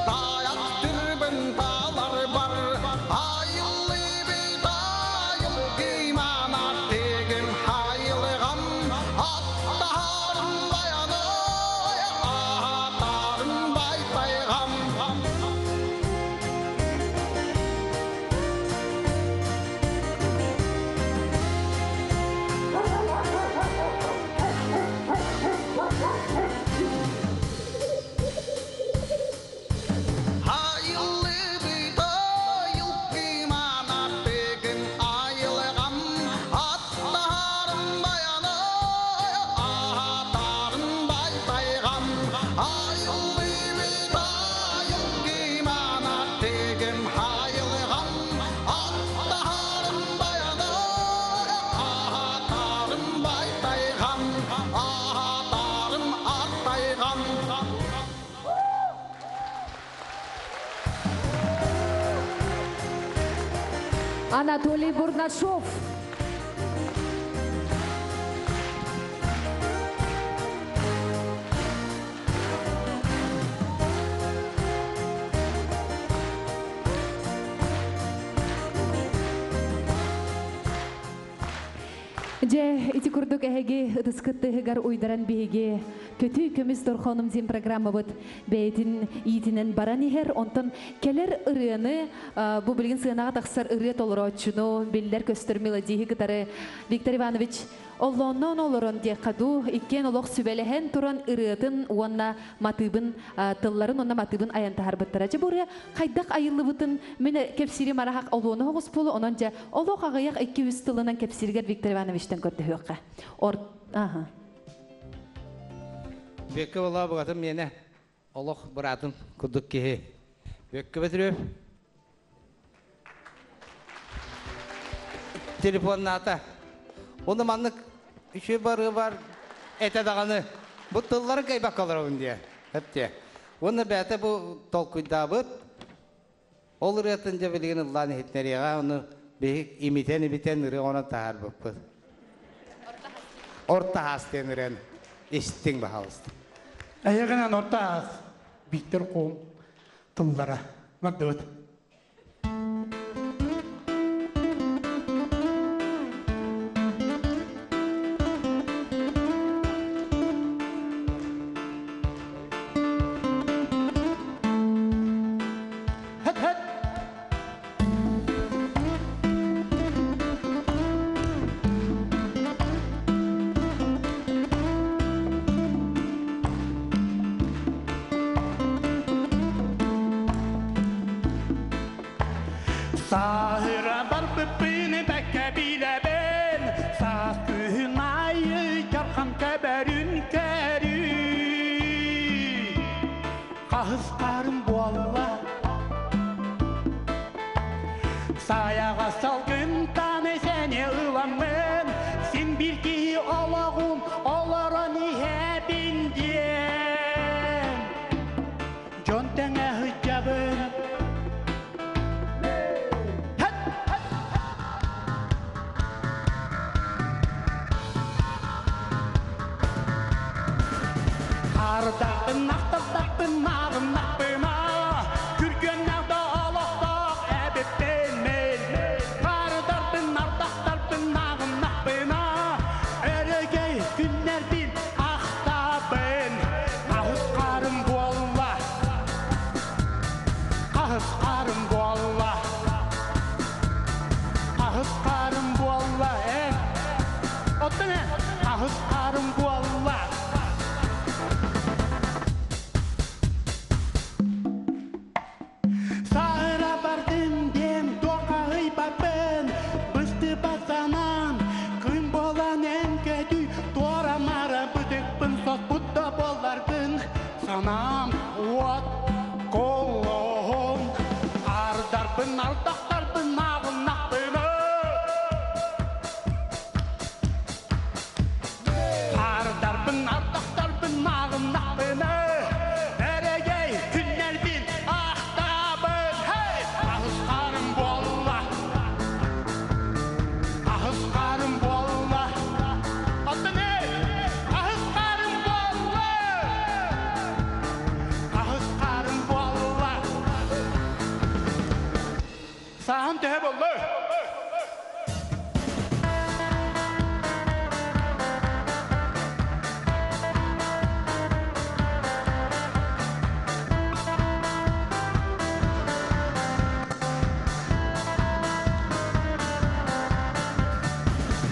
таяк түрбүн талар бар айыллыбыт айылгыман аттыгым айылгам аттаһарым баянай аатарым байтайгам. Анатолий Бурнашов. Дьэ, ити курдук эһиги ытыскыт тыһыгар уйдаран биһиги көтүү көмүс дорхонум диэн программабыт бэйэтин иитинэн баран иһэр. Онтон кэлэр ырыаны бу билигин сыанаҕа тахсар ырыа толорооччуну биллэр-көстөр мелодиһы кытары Виктор Иванович оллоонноон олорон диэххэ дуу, иккиэн олох сүбэлэһэн туран ырыатын уонна матыыбын тылларын уонна матыыбын айан таһарбыттара. Дьэ бу ырыа хайдах айыллыбытын мин кэпсиирим араһах олуона оҕус буолу, онон дьэ олох аҕыйах икки-үс тылынан кэпсииргэр Виктор Ивановичтан көрдөһүөххэ. Ор аха. Бүөккэ буолла быгатым миэнэ олох быраатым курдук киһи. Бүөккэ Бөтүрүөп телефоннаата. Оны маннык үчүгэй барыы бар этэ даҕаны бу тылларын кыайбакка олоробун диэ. Эптиэ. Уонна бэйэтэ бу толкуйдаабыт ол ырыатын дьэ билигин ыллаан иһитинэриэҕэ ону биһи имитэн-имитэн ырыа оҥорон таһаарбыппыт. Орто аас диэн ырыаны истиҥ баһаалыста. Эйигинэн орто аас Виктор Ком тыллара бардыбыт. Сааһыра барбыппын бэккэ билэбин, саас күһүн аайы дьархан көбөрүн көрүү. Хаһыстарым буолла Саяға салгынтан сәне ыламмын, син бир киһи олоҕун олорон иһэбин диэн. Дьон тэҥэ сылдьабын. Ардахпын, ахтардахпын, маарыннахпына, күргүөннээх да олохтоох эбиппин мин. Ардахпын, ардахтарбын, маарыннахпына, өрөгөй күннэрбин ахтабын. Хаһыс хаарым буолла, хаһыс хаарым буолла, хаһыс хаарым буолла, эн. Оттон эн, хаһыс хаарым буолла. Саһыра бардым диэн туохха ыйбаппын, быстыбат санаам, күн буолан эн көтүй, туора-мара бытыкпын соспут да буолларгын, санаам уот колоһун, ардарбын, ардахтарбын ааҕыннахпына. Ардарбын, ардахтарбын ааҕыннахпына, эрэгэй күннэрбин ахтабын. Hey! Аһыс хаарым буолла, аһыс хаарым буолла. Оттон эй, аһыс хаарым буолла, аһыс хаарым буолла. Сааһым төһө боллу?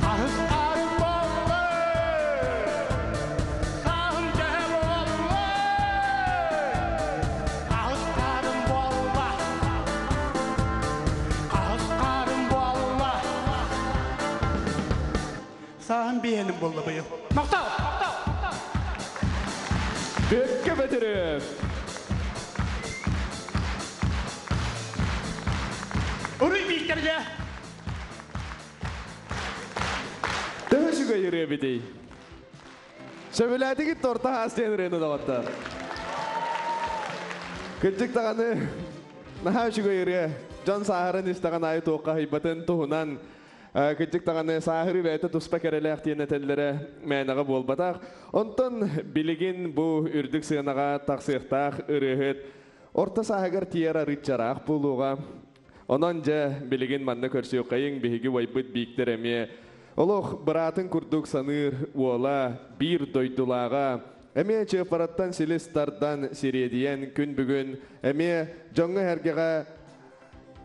Аһыс хаарым буолла, сааһым төһө буолла? Аһыс хаарым буолла, аһыс хаарым буолла. Сааһым биэһэним буолла быйыл. Махтал! Бөккө Бөтүрүөп! Уруй Викторга! Төһө үчүгэй ырыа эбитий? Сөбүлээтигит торта аас диэн ырыаны доҕоттор. Кырдьык даҕаны наһаа үчүгэй ырыа. Дьон сааһыран истэҕин аайы туохха аһыйбатын туһунан кырдьык даҕаны сааһырыы бэйэтэ туспа кэрэлээх диэн этэллэрэ мээнэҕэ буолбатах. Онтон билигин бу үрдүк сыанаҕа тахсыахтаах ырыаһыт орто сааһыгар тиийэр арыыччараах буолуоҕа. Онон дьэ билигин манна көрсүөххэйиҥ биһиги убайбыт Бииктэр эмиэ олох быраатын курдук саныыр уола, биир дойдулааҕа, эмиэ Чыаппараттан силис тардан сириэдийэн күн бүгүн эмиэ дьоҥҥо-сэргэҕэ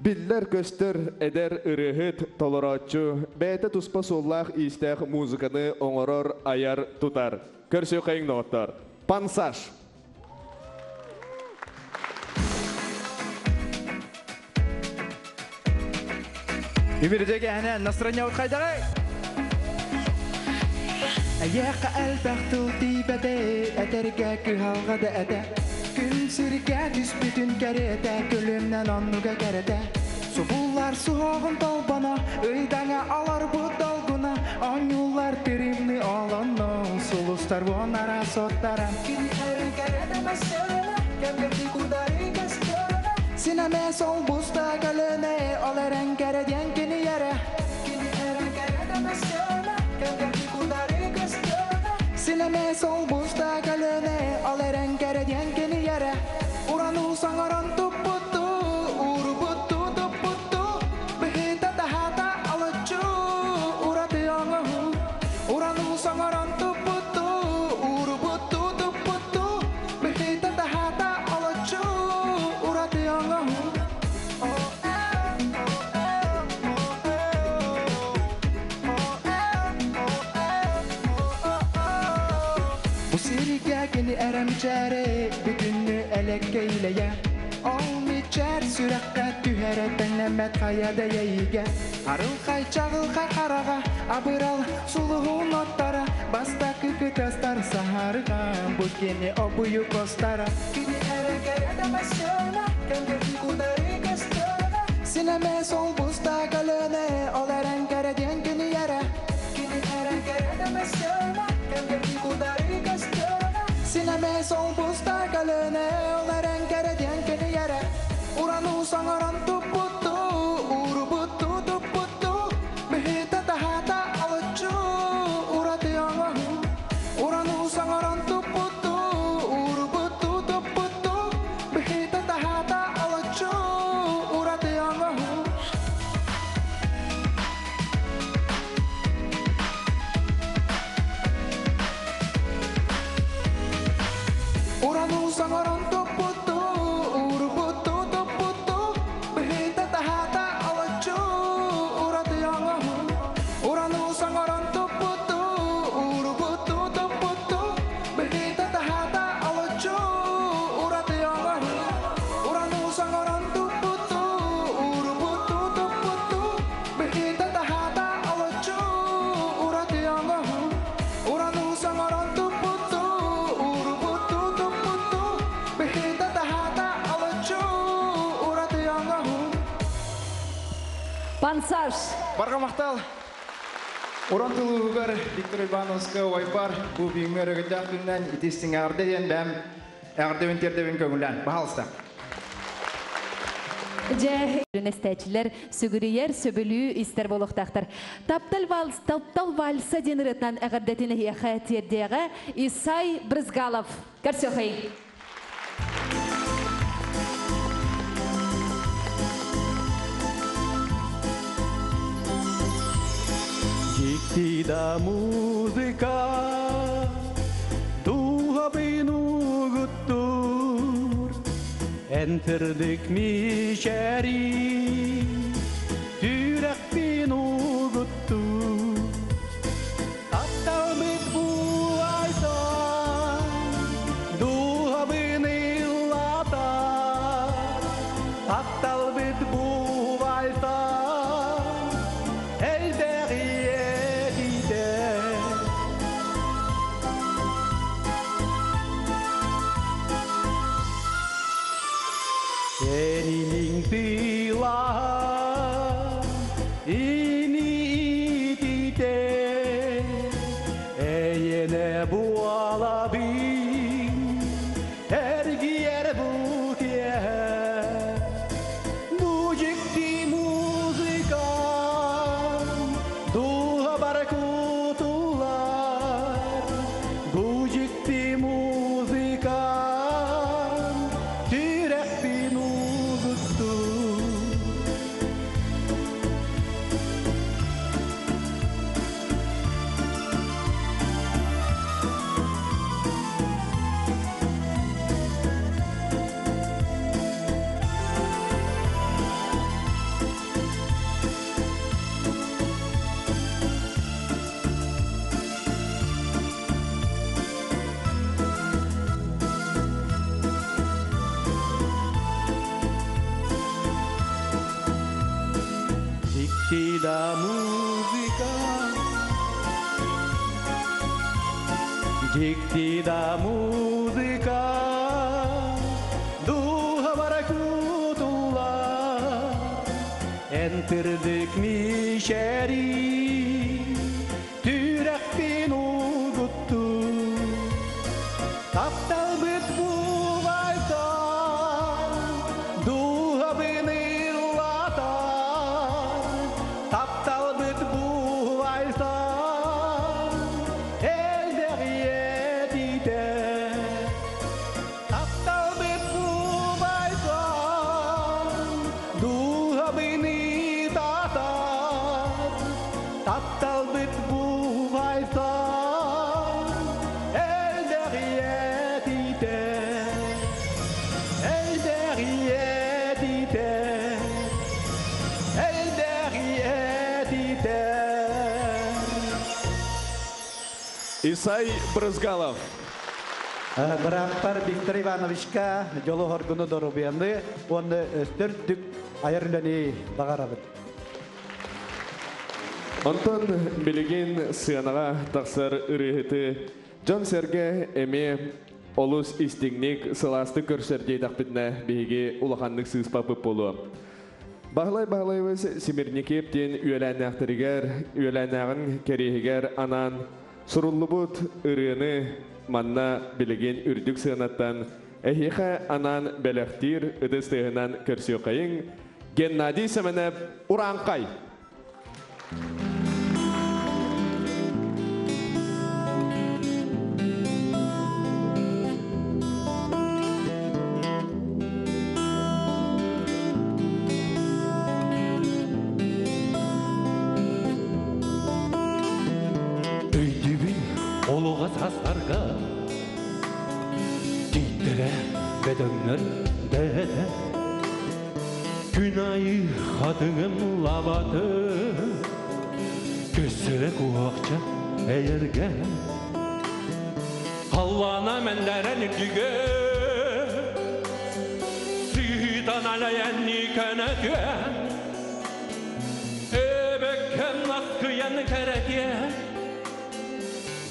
биллэр-көстөр эдэр ырыаһыт, толорооччу, бэйэтэ туспа суоллаах-иистээх музыканы оҥорор, айар, тутар. Көрсүөххэйиҥ, доҕоттоор! Пансаш! Үмүрүтэ кэһэнэ настроениябыт хайдаҕай? Эйиэхэ элбэх тыл тиийбэтэ, этэргэ кыһалҕа да этэ. Күн сиргэ түспүтүн кэриэтэ, күлүмнэн оннуга кэрэтэ. Субуллар суһоҕун толбоно, ыйдаҥа олорбут долгуна, оонньууллар тиримни олонно, сулустар уонара соттара. Кини эрин кэрэтэ мәссөрөнө, кэмгэрди курдары көстөрөнө. Синаме сол буста көлөнө, ол эрэн кэрэ диэн кини эрэ. Кини эрин кэрэтэ мәссөрөнө, кэмгэрди курдары көстөрөнө. Синаме сол буста көлөнө, ол эрэн кэрэ диэн кини эрэ. Урану саҥаран туппутту, урубутту туппутту, быһыта таһата алыччу, ураты оҥоһу. Урану саҥаран туппутту, урубутту туппутту, быһыта таһата алыччу, ураты оҥоһу. Бу сиргэ кини эрэмчээри бүтүннүү элеккэйлэйэ. Ол мичээр сүрэххэ түһэрэ тэҥнэммэт хайа да эйигэ. Арылхай чаҕылхай хараҕа, абырал сулуһун оттара, бастакы кытастар саһарга, бу кини обуйу костара. Кини эрэ кэрэтэ массыына, кэмгэрди курдары көстөрө. Синэмэ сол буста көлөнө, ол эрэн кэрэ диэн кини эрэ. Кини эрэ кэрэтэ массыына, кэмгэрди курдары көстөрө. Синэмэ сол буста көлөнө, ол эрэн кэрэ диэн кини эрэ. Урану саҥаран туппутту, урубутту туппутту, быһыта таһата алыччу, ураты оҥоһу. Урану саҥаран туппутту, урубутту туппутту, быһыта таһата алыччу, ураты оҥоһу. Урану саҥаран туппутту, урубутту туппутту, быһыта таһата алыччу, ураты оҥоһу. Урану саҥаран туппутту, урубутту туппутту, быһыта таһата алыччу, ураты оҥоһу. Урану саҥаран туппутту, урубутту туппутту, быһыта таһата алыччу, ураты оҥоһу. Урану саҥаран туппутту, урубутту туппутту, быһыта таһата алыччу, ураты оҥоһу. Пансаш! Барҕа махтал! Уран тылыгар Виктор Ивановска ойбар бу бүгүҥҥү өрөгөйдөөх күнүнэн итистиҥ эҕэрдэ диэн бэйэм эҕэрдэбин тиэрдэбин көҥүллээн. Баһаалыста. Дьэ, эстээчилэр сүгүрүйэр, сөбүлүү истэр буолуохтаахтар. Таптал вальс, таптал вальса диэн ырыатынан эҕэрдэтин эһиэхэ тиэрдиэҕэ Исай Брызгалов. Көрсүөхэй! Дьикти да музыка дууһабын угуттуур, Эн сырдык мичээрин сүрэхпин угуттуур. Тапталбыт бу айсан дууһабын ыллатар, Тапталбыт бу вальсан элбэх иэдийдэр. Энинин тыылаһан ини итите, Эйэне буолабын эргиэр бу киэһэ. Бу дьикти Дьиктида музыка, дьиктида музыка, духа баракутулла, энтирдик мишери, түрәкпен угутту, тапталбыт бувайта, духа бынылата, тапталбыт бувайта, элбэҕиэтите, тапталбыт бувайта, духа бынытата, тапталбыт бувайта, элбэҕиэтите, элбэҕиэтите, элбэҕиэтите. Исай Брызгалов. Бырааптар Виктор Ивановичка жолу хоргуну дорубуяны, оны өстөр дүк айар үлэни бағарабыт. Онтон билигин сыанаҕа тахсар ырыһыты дьон сэргэ эмиэ олус истиҥник сылаастык көрсөр диэтэхпитинэ биһиги улаханнык сыыспаппыт буолуо. Баһылай Баһылайыбыс Симирникиэп диэн үөлээннээхтэригэр, үөлээннээҕин кэриэһигэр анаан суруллубут ырыаны манна билигин үрдүк сыанаттан эһиэхэ анаан бэлэхтиир ытыс тыаһынан көрсүөххэйиҥ Геннадий Сэмэнэп Урааҥхай! Өйдүбүн олуға састарга Тийттере бөдөңнөр дэдэ Күн айы хатыңым лабаты Көссөрө куақча эйерге Халлана мендерен үрдүгө Сыйтан алаян никөнөтүө Эбеккен наскыян керетие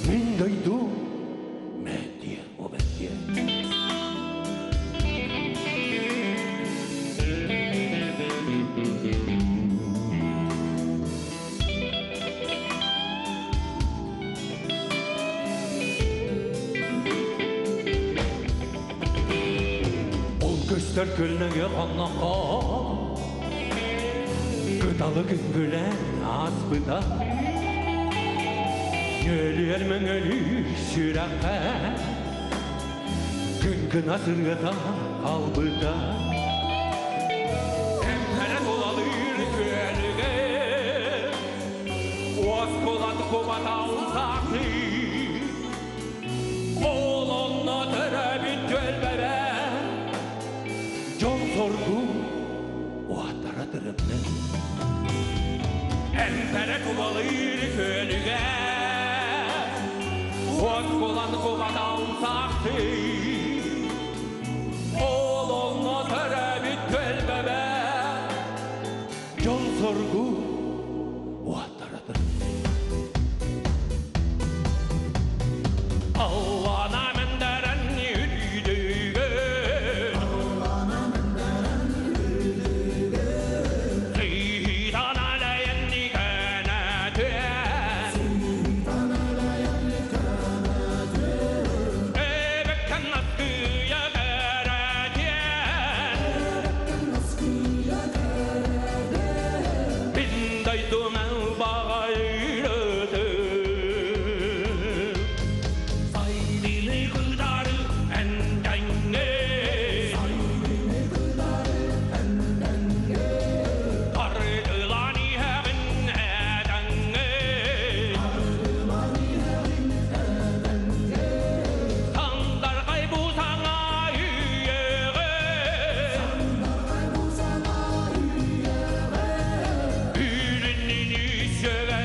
Мин дойду мәтие обәтие. Ол көстөр көлнөге хонноқо Кыталы күнгүлэн аспыта Нөлүөр мөңөлү сүрәххэ Күн гына сыргата албыта Эмхәрэ тулалыыр көлүгэ Осколат кубата усакты Ол онно төрөбүт түөлбэбэ Жол соргу уаттара тырымны. Эмпере кубалыыр көлүгэ Осколан кубата усакты Ол онно төрөбүт түөлбэбэ Жол соргу уаттара тырымны. Аллана мендерен үрдүгө Сыйтан алайын никөнөтүө Эбеккен наскыя кэрэтиэн Мин дойдуман бағайырды Сайдыны кытары әндәңге Ардылани хәбін әдәңге Сандаргай бусаңа үйеге Үріннін үшөге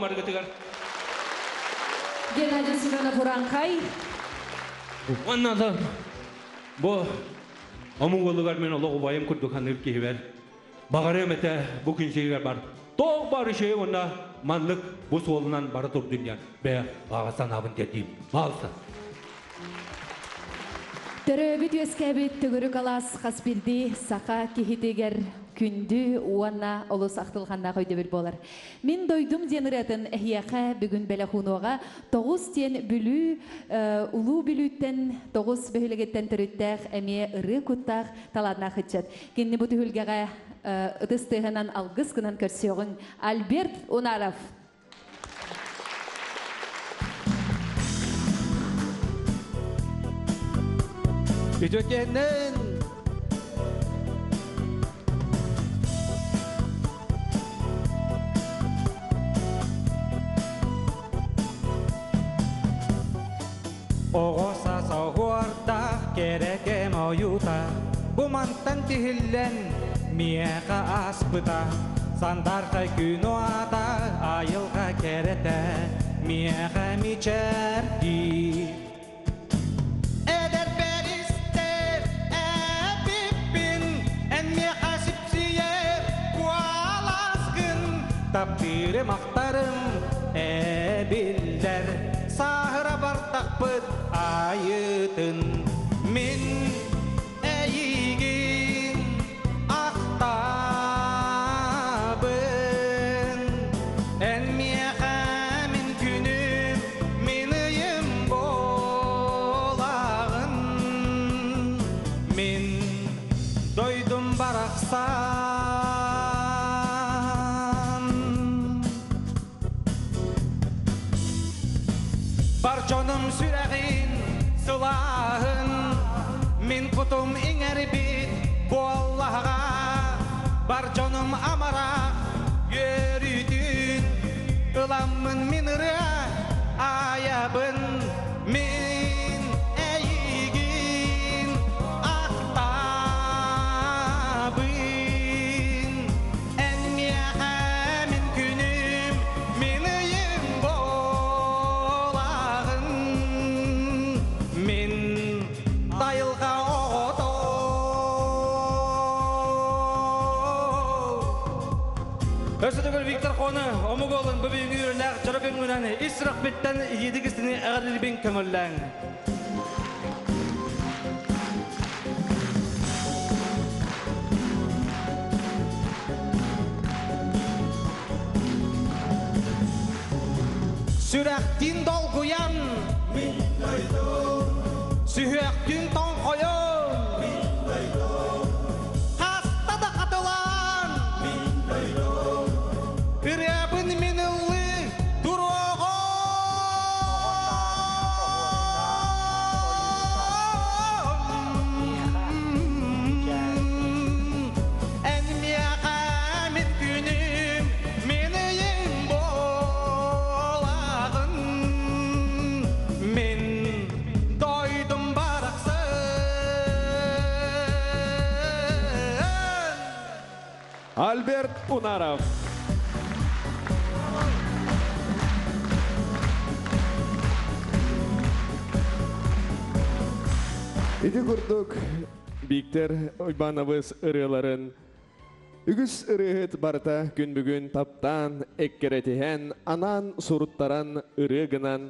болун баргытыгар. Геннадий Семенов Уранхай. Онна да бу омуголугар мен олоҕу байым курдук ханыр киһибер. Бағарым эте бу күнсигер бар. Тоқ бар иши онна манлык бу суолунан бара тур дүнья. Бе баға санабын дедим. Балса. Төрөбүт үөскәбит төгөрүк алас хасбирди саха кихитигер күндү уанна олус ахтылханна көйдөбүл болар. Мин дойдум диэн ырыатын эһиэхэ бүгүн бэлэхунуоҕа тоҕус диэн бүлүү улуу бүлүүттэн тоҕус бөһүлэгиттэн төрүттээх эмиэ ырыы куттаах талааннаах ыччат. Кинини бу түһүлгэҕэ ытыс тыаһынан алгыс гынан көрсүөҕүҥ Альберт Унаров. Үтөкеннен Оҕо саас оһуордаах кэрэкэм ойуута, Бу мантан тиһиллэн миэхэ ааспыта. Сандархай күн уата, айылҕа кэрэтэ, Миэхэ мичээрдии. Эдэрбэр истэр эбиппин, Эн миэхэ сипсийэр куоласкын. Таптыырым ахтарым эбиллэр, Сааһыра бардахпыт айытын. Мин эйигин ахтабын. Эн миэхэ мин күнүм, мин ыйым буолаҕын. Мин дойдум барахсан. Бар дьонум сүрэҕин сылааһын, Мин кутум иҥэрбит буоллаҕа. Бар дьонум амарах үөрүүтүн, Ыламмын мин ырыа айабын. Мин эйигин ахтабын. Эн миэхэ мин күнүм, мин ыйым буолаҕын. Мин тайылҕа оҕото. Өссө төгүл Виктор Хоны омук олын бу бүгүнгү үөрүүлээх дьоро күҥҥүнэн ис сүрэхпиттэн итиитик-истиҥник эҕэрдэлиибин көҥүллээҥ. Сүрэхтиин долгуйан, сүһүөхтүүн тоҥхойон, Хаста да хатылаан, ырыабын мин ыллыы туруоҕум. Эн миэхэ мин күнүм, мин ыйым буолаҕын. Мин дойдум барахсан. Альберт Унаров. Ити курдук Виктор Уйбанабыс ырыаларын үгүс ырыаһыт барыта күн бүгүн таптаан, эккирэтиһэн, анаан суруттаран ырыа гынан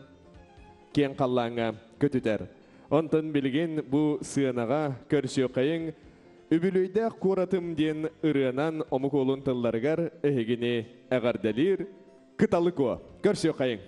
киэҥ халлааҥҥа көтүтэр. Онтон билигин бу сыанаҕа көрсүөххэйиҥ үбүлүөйдээх куоратым диэн ырыанан омук уолун тылларыгар эһигини эҕэрдэлиир Кыталык Куо. Көрсүөххэйиҥ.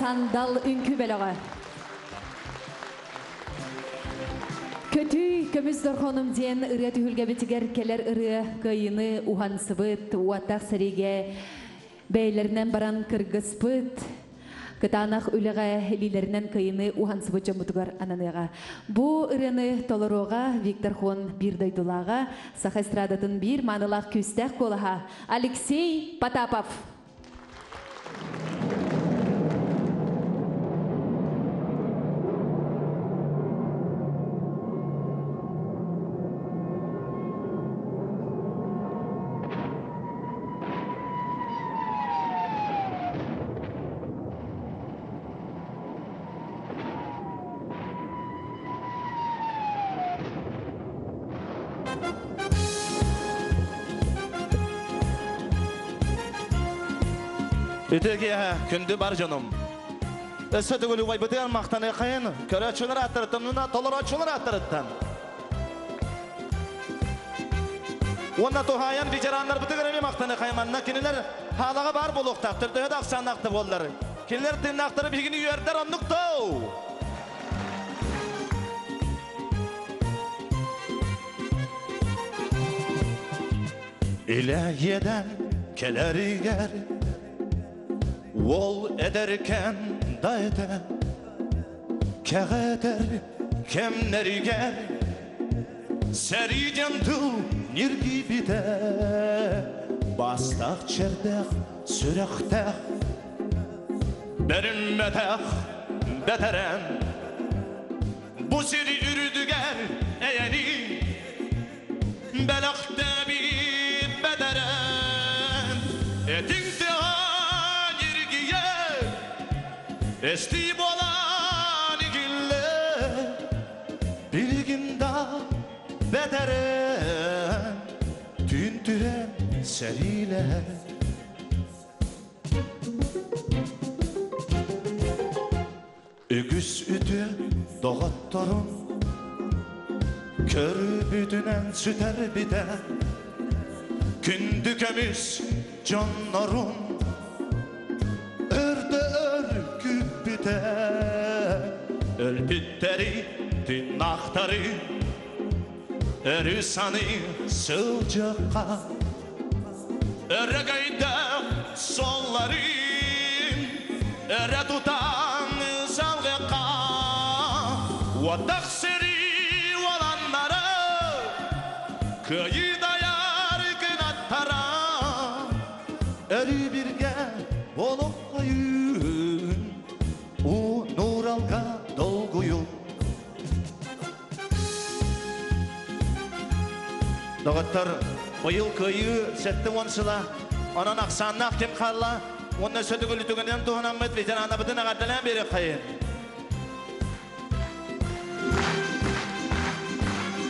Сандал үҥкүү бөлөҕө. Көтүй көмүс дорхонум диэн ырыа түһүлгэбитигэр кэлэр ырыа кыайыыны уһансыбыт, уоттаах сэриигэ бэйэлэринэн баран кыргыспыт, кытаанах үлэҕэ илиилэринэн кыайыыны уһансыбыт дьоммутугар ананыаҕа. Бу ырыаны толоруоҕа Виктор Хон биир дойдулааҕа, саха эстрадатын биир маанылаах күүстээх куолаһа Алексей Потапов. Үтүө киэһэ, күндү бар дьонум. Өссө төгүл убайбытыгар махтаныаххайын, көрөөччүлэр ааттарыттан уонна толорооччулар ааттарыттан. Уонна туһаайан ветераннарбытыгар эмиэ махтаныаххайын, манна кинилэр хаалаҕа баар буолуохтаахтар, төһө да ахсааннаах да буоллар. Кинилэр тыыннаахтара биһигини үөрдэр оннук доо! Илэ кэлэригэр Уол эдэркэн да этэ Кэҕэтэр кэмнэригэр Сэриидэн тыл ньиргийбитэ Бастах чэрдэх сүрэхтээх Бэриммэтэх бэтэрэн Бу сири үрдүгэр эйэни Бэлэхтээбит бэтэрэн Этиҥ тыаһа ньиргийэр Эстии буолан иһиллэр Билигин да бэтэрэн Түүн түһэн сэриилэһэр Үгүс үтүө доҕотторун Көрбүтүнэн сүтэрбитэ Күндү көмүс дьоннорун Өрдө өр күүппүтэ Өлбүттэри тыыннаахтары Өрүү саныы сылдьыахха Өрөгөйдөөх суолларын өрө тутан салгыахха Уоттах сэрии уоланнара Кыайыы дайар кынаттара Өрүү биргэ олоххойун Уу нууралга долгуйун Доҕоттор, быйыл Кыайыы 70 сыла, онон ахсааннаах ким хаалла уонна өссө төгүл үтүгүнэн туһанаммыт ветеранабытын эҕэрдэлээн биэриэххэйин.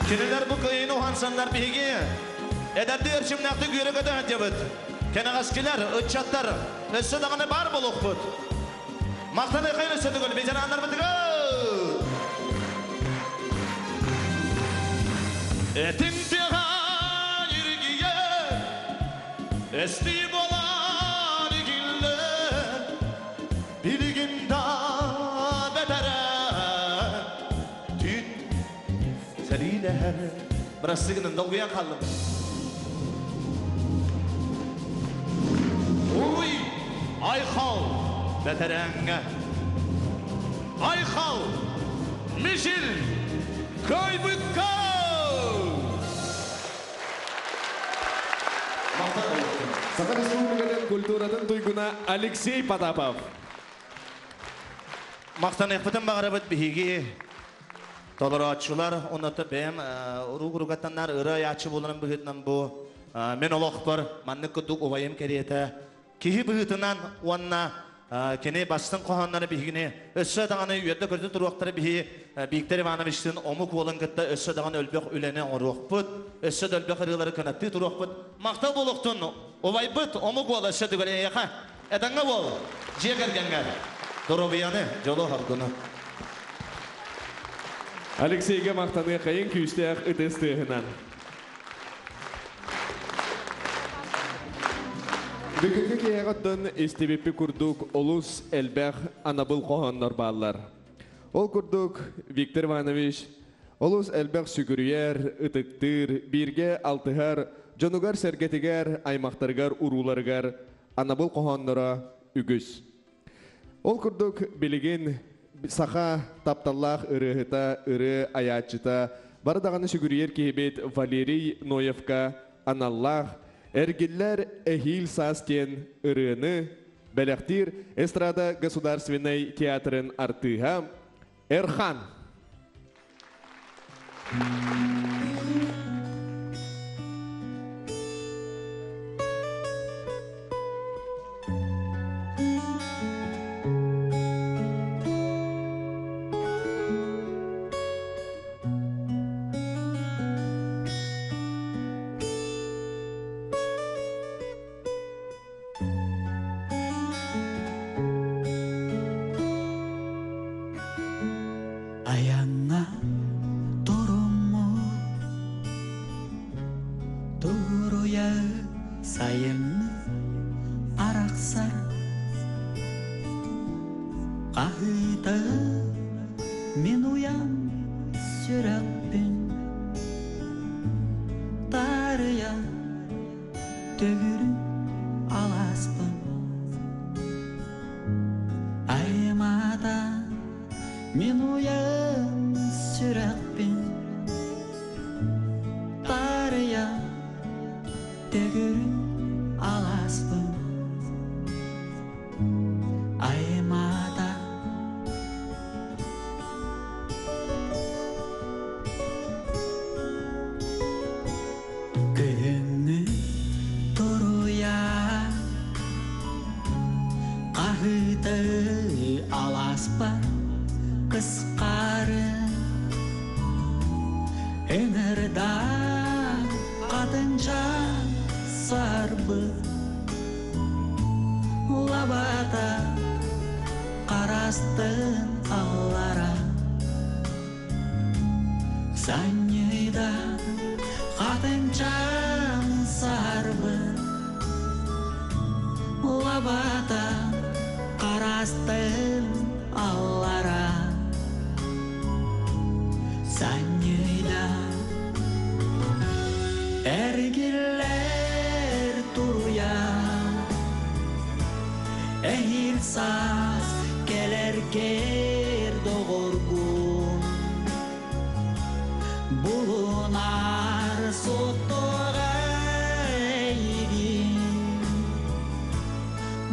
Кинилэр бу кыайыыны уһансаннар биһиги эдэрдии эрчимнээхтик үөрэ-көтө сылдьабыт. Кэнэҕэскилэр, ыччаттар өссө даҕаны баар буолуохпут. Махтаныахайын өссө төгүл ветераннарбытыгар! Этиҥ тыаһа ньиргийэр, эстии буолан иһиллэр, билигин да бэтэрэ түүн сэриилэһэр. Бырастыы гынан долгуйан хааллым. Уруй Айхал бэтэрээҥҥэ! Айхал Мишил Кыайбыкка! Саха Республикатын культуратын туйгуна Алексей Потапов. Махтаныахпытын баҕарабыт биһиги Толорооччулар онното бэйэм уруу-куругаттаннар ырыа айааччы буоларым быһыытынан бу мин олохпор маннык курдук убайым кэриэтэ киһи быһыытынан уонна кини бастыҥ хоһооннору биһигини өссө даҕаны үөрдэ-көрдө туруохтара биһи Виктор Ивановичтыын омук уолун кытта өссө даҕаны өлбөх үлэни оҥоруохпут, өссө да өлбөх ырыалары кынаттыы туруохпут. Махтал буолуохтун убайбыт омук уола өссө төгүл эйиэхэ этэҥҥэ буол, дьиэ кэргэҥҥэр доруобуйаны, дьолу-соргуну. Алексейга махтаныахайын күүстээх ытыс тыаһынан. Бүгүҥҥү киэһэҕэ оттон истибиппит курдук олус элбэх анабыл хоһооннор бааллар. Ол курдук Виктор Иванович олус элбэх сүгүрүйэр, ытыктыыр, бииргэ алтыһар дьонугар-сэргэтигэр, аймахтарыгар, урууларыгар анабыл хоһоонноро үгүс. Ол курдук билигин саха тапталлаах ырыаһыта, ырыа айааччыта, бары даҕаны сүгүрүйэр киһибит Валерий Ноевка аналлаах Эргиллэр эһиил саас диэн ырыаны бэлэхтиир эстрада государственнай театрын артыыһа Эрхан. Айанга туруммут туруя сайын арахсар Хаһыыта мин уйан сүрэхпин таарыйа төгүрүк алааспын Аймаата мин уйан сүрэхпин таарыйа төгүрүк алааспын Аймаата Күһүҥҥү туруйа хаһыыта алааспар кысхаары Ыҥырда хатынча сарбыт Лабата харастын аллара Санньыйда хатынчан сарбыт Лабата харастын аллара Санньыйда эргиллэр туруйа Эһиил саас кэлэргэр доҕоргун Булунар соттоҕо эйигин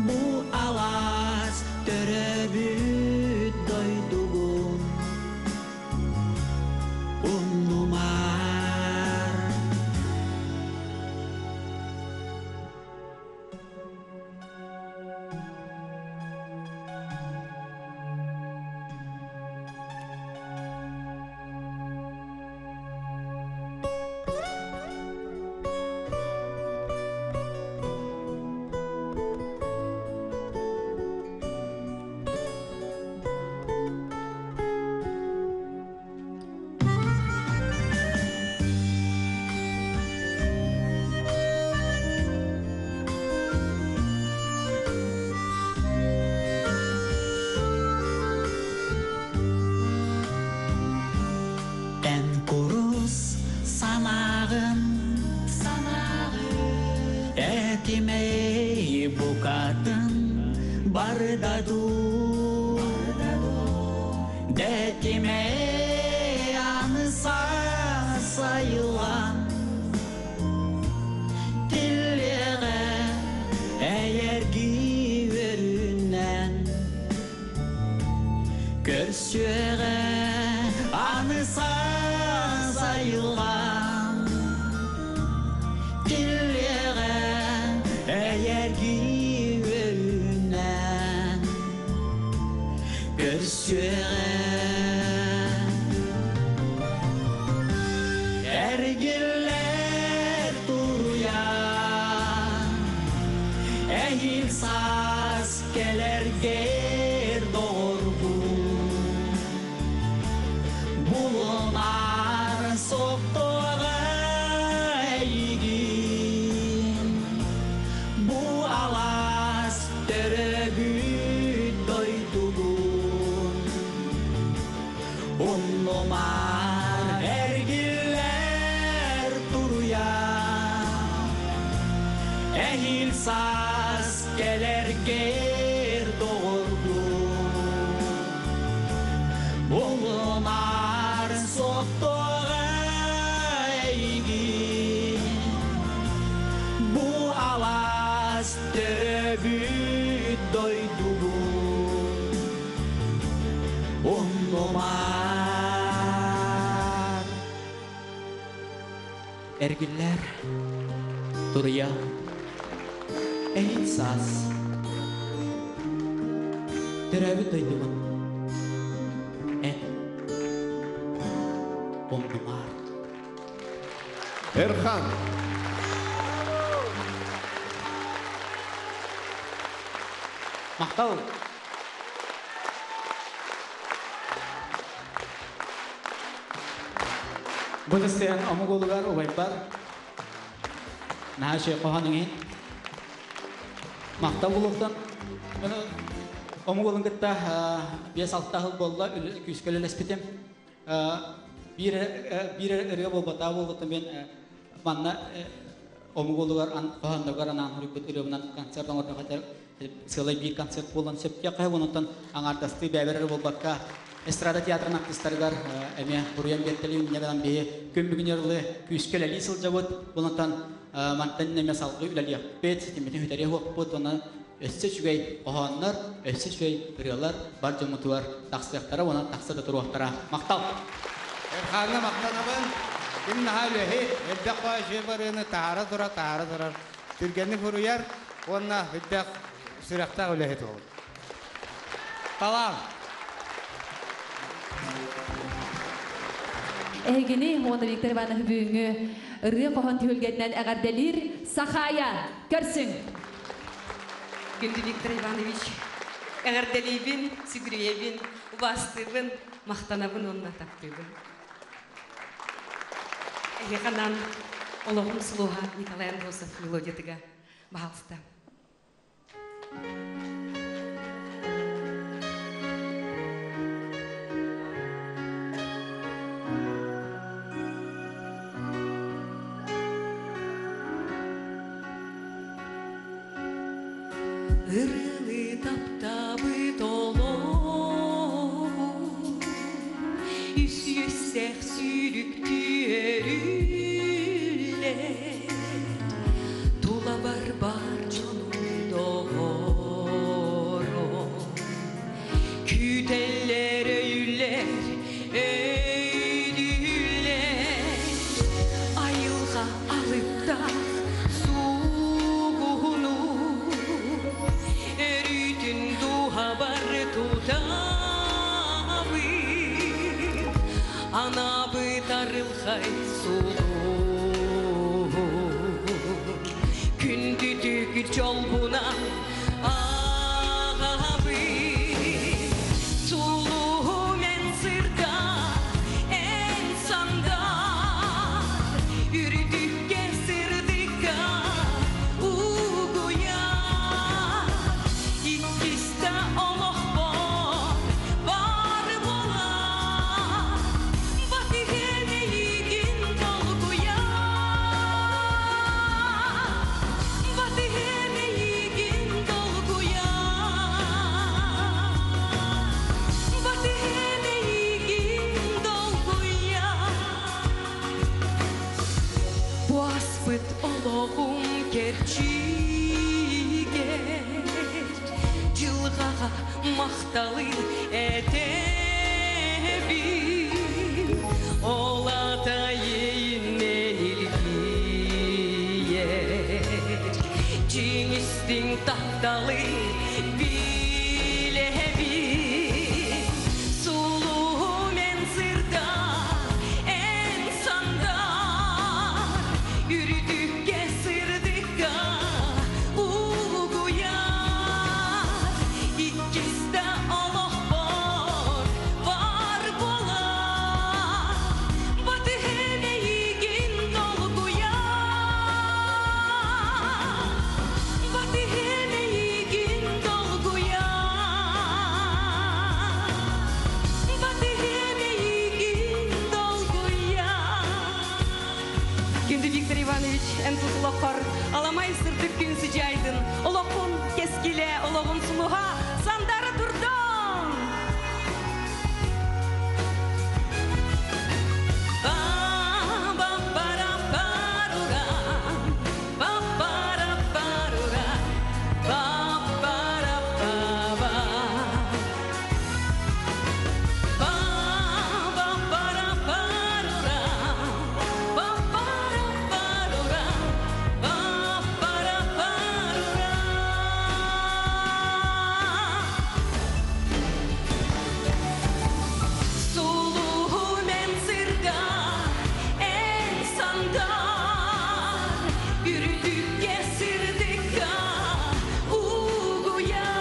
Бу алаас төрөөбүт дойдугун Умнумар. Эн курус санааҕын Этимэй букатын барда дуу Дэтимэй аны сайылан Тиллиэҕэ эйэргии үөрүүнэн Көрсүөҕэ аны сайылан Тиллиэҕэ эйэргии үөрүүнэн Көрсүөҕэ Эргиллэр туруйа Эһиил саас кэлэргэр доҕоргун Булунар соттоҕо эйигин Бу алаас төрөөбүт дойдугун. Ehil sas keler ger doğurdu Bulmar soktuğa eygin Bu alas töröbüt doydu Unumar Эргиллэр туруйа эһин саас Төрөөбүт дойдубун эн умнумаар. Эрхан. Махтал. Бу тыстыан омук уолугар убайбар наһаа үчүгэй хоһоон иһин махтал булуохтан омук уолун кытта 5-6 сыл буолла күүскэ үлэлэспитим. Биир биир ырыа буолбатаа буолбутун мен манна омук уолугар хоһоонноругар анаан суруйбут ырыабынан концерт оҥордох этэ сыалай биир концерт буолан сөптөөх онтон аҥаардастыы бэйэбэр эрэ буолбакка эстрада театрын артыыстарыгар эмиэ буруйан биэртэлии инньэ гынан биһи күн бүгүн ырлы күүскэ үлэлии сылдьабыт онтон мантан эмиэ салгыы үлэлиэхпит ситиммитин сүтэриэ суохпут уонна өссө үчүгэй хоһооннор өссө үчүгэй ырыалар бар дьоммутугар тахсыахтара уонна тахса да туруохтара махтал. Эрхааҥҥа махтанабын. Ким наһаа үлэһит, элбэх баай барыыны таһаара тура, таһаара турар. Түргэнник суруйар уонна үрдэх сүрэхтээх үлэһит уол. Талаан. Эһигини уонна Виктор Иванович бүгүҥҥү ырыа хоһоон түһүлгэтинэн эҕэрдэлиир Сахаайа көрсүҥ! Күндү Виктор Иванович, эҕэрдэлиибин, сүгүрүйэбин, убаастыыбын, махтанабын уонна таптыыбын. Эһиэхэ анаан олоҕум сулуһа Николай Андросов мелодиятыга баһаалыста. Ырыаны таптаабыт олоҕум Үс үөстээх сүүрүктүү өрүллэр Тулабар бар дьонум доҕорум Күүтэллэр өйүллэр өйдүүллэр Айылҕа алыптаах суугуну Өрүүтүн дууһабар тутабын Анаабыт арылхай сулуһу Күндүтүк дьолбунан ааҕабын Сулуһум эн сырдаа, эн сандар Үрдүккэ сырдыкка угуйар Иккистэ олохпор бар буолар Батыһын эйигин долгуйар Батыһын эйигин долгуйар Батыһын эйигин долгуйар Бу ааспыт олоҕум кэрчигэ Дьылҕаҕа махталын этэбин Ол аата иэйиннэн илгийэр Дьиҥ истиҥ тапталы билэбин Сулуһум эн сырдаа, эн сандар Үрдүккэ сырдыкка угуйар Иккистэ олохпор бар буолар Батыһын эйигин долгуйар Батыһын эйигин долгуйар. Виктор Иванович, эн тутулоххор аламай сырдык күн сыдьаайдын, олоххун кэскилэ, олоҕун сулуһа сандара турдун! Сулуһу мен сырда, эн сандар, Үрдүккэ сырдыкка угуйар,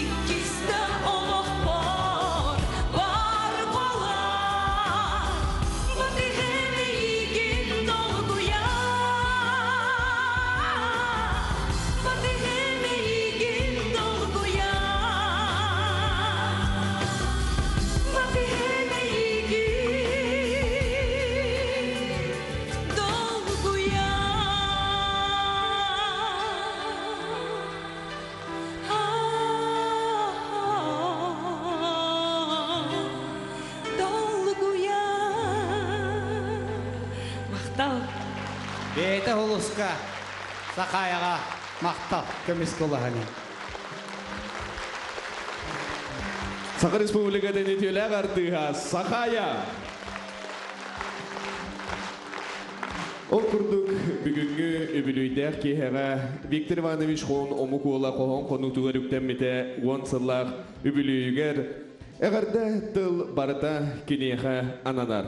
Иккисте олохпор бар болар, Батыһын эйигин долгуйар, Батыһын эйигин долгуйар, Батыһын эйигин долгуйар. Долгуйар. Махтал. Бэйэтэ холуска Сахаяға мақтал көміс кулахани. Саха Республикатын үтүөлээх артыыһа Сахая. Ол курдук бүгүҥҥү үбүлүйдээх киэһэҕэ Виктор Иванович Хон омук уола хоһоон хонуутугар үктэммитэ уон сыллаах үбүлүйүгэр эҕэрдэ тыл барыта киниэхэ ананар.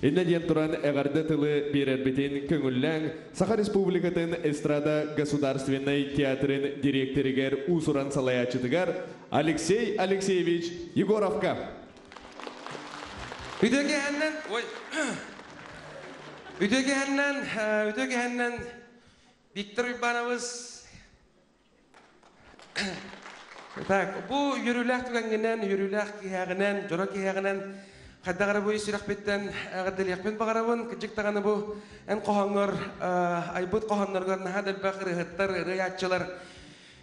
Иннэ диэн туран эҕэрдэ тылы биэрэрбитин көҥүллээҥ Саха Республикатын эстрада государственнай театрын дириэктэригэр уус-уран салайааччытыгар Алексей Алексеевич Егоровка. Үтүөкэһэннэн, ой, үтүөкэһэннэн, үтүөкэһэннэн Виктор Уйбановыз Так, бу үөрүүлээх түгэҥҥинэн, үөрүүлээх киһээҕинэн, дьоро киһээҕинэн хайдах эрэ бу сүрэхпиттэн эҕэрдэлиэхпин баҕарабын. Кырдьык даҕаны бу эн хоһооҥҥор айбыт хоһоонноргор наһаа да элбэх ырыаһыттар, ырыаһааччылар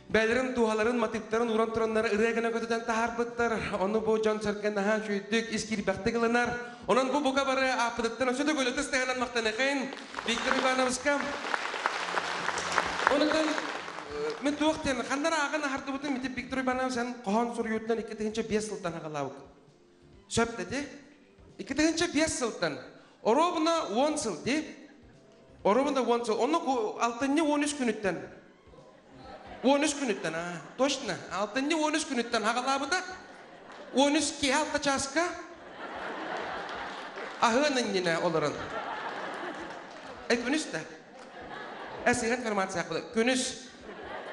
бэйэлэрин дууһаларын, матыыптарын ууран тураннар ырыа гына көтүтэн таһаарбыттар. Ону бу дьон-сэргэ наһаа үчүгэйдик, ис киирбэхтик ылынар. Онон бу бука бары ааппытыттан өссө төгүл ытыс таһынан махтаныхын Виктор Ивановичка. Онутан мен туох диэн ханнара ааҕан аһардыбытым ити Виктор Иванович эн хоһоон суруйуутунан 2005 сылтан аҕалаабыт. Сөп дии. 2005 сылтан. Оруобуна 10 сыл дии. Оруобуна 10 сыл. Онно алтынньы 13 күнүттэн. 13 күнүттэн, а, точно. Алтынньы 13 күнүттэн аҕалаабыта. 13 киһи алта чааска аһыан иннинэ олорон. Э, күнүс да. Э, сыһан информация Күнүс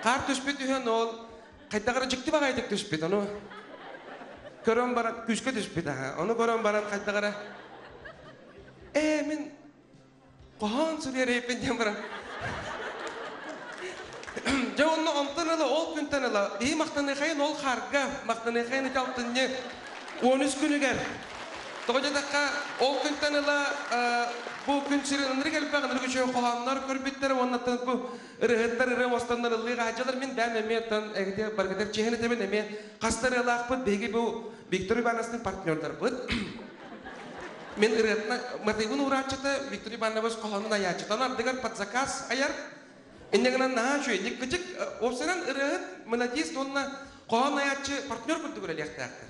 хаар түспүт үһүн ол хайдах эрэ дьикти баҕайытык түспүт. Ону көрөн баран күүскэ түспүт аха. Ону көрөн баран хайдах эрэ ээ мин хоһоон суруйар эбиппин диэн баран Дьэ онно онтон ыла ол күнтэн ыла биһи махтаныахайын ол хаарга махтаныахайын ити алтынньы 13 күнүгэр тоҕо диэтэххэ ол күнтэн ыла бу күн сирин ынырык элбэх ынырык үчүгэй хоһооннор көрбүттэрэ уонна бу ырыһыттар ырыа оҥостоннор ыллыы хаһааччылар мин бэйэм эмиэ оттон эгити баргытар чиэһин этэбин эмиэ хас да ырыалаахпыт биһиги бу Виктор Ивановичтыын партнердарбыт Мин ырыатына матыыбын уурааччыта Виктор Иванович хоһоонун айааччыта. Аны ардыгар под заказ айар. Инньэ гынан наһаа үчүгэй. Кыдьык уопсайынан ырыаһыт, мелодист уонна хоһоон айааччы партнер курдук үлэлиэхтээхтэр.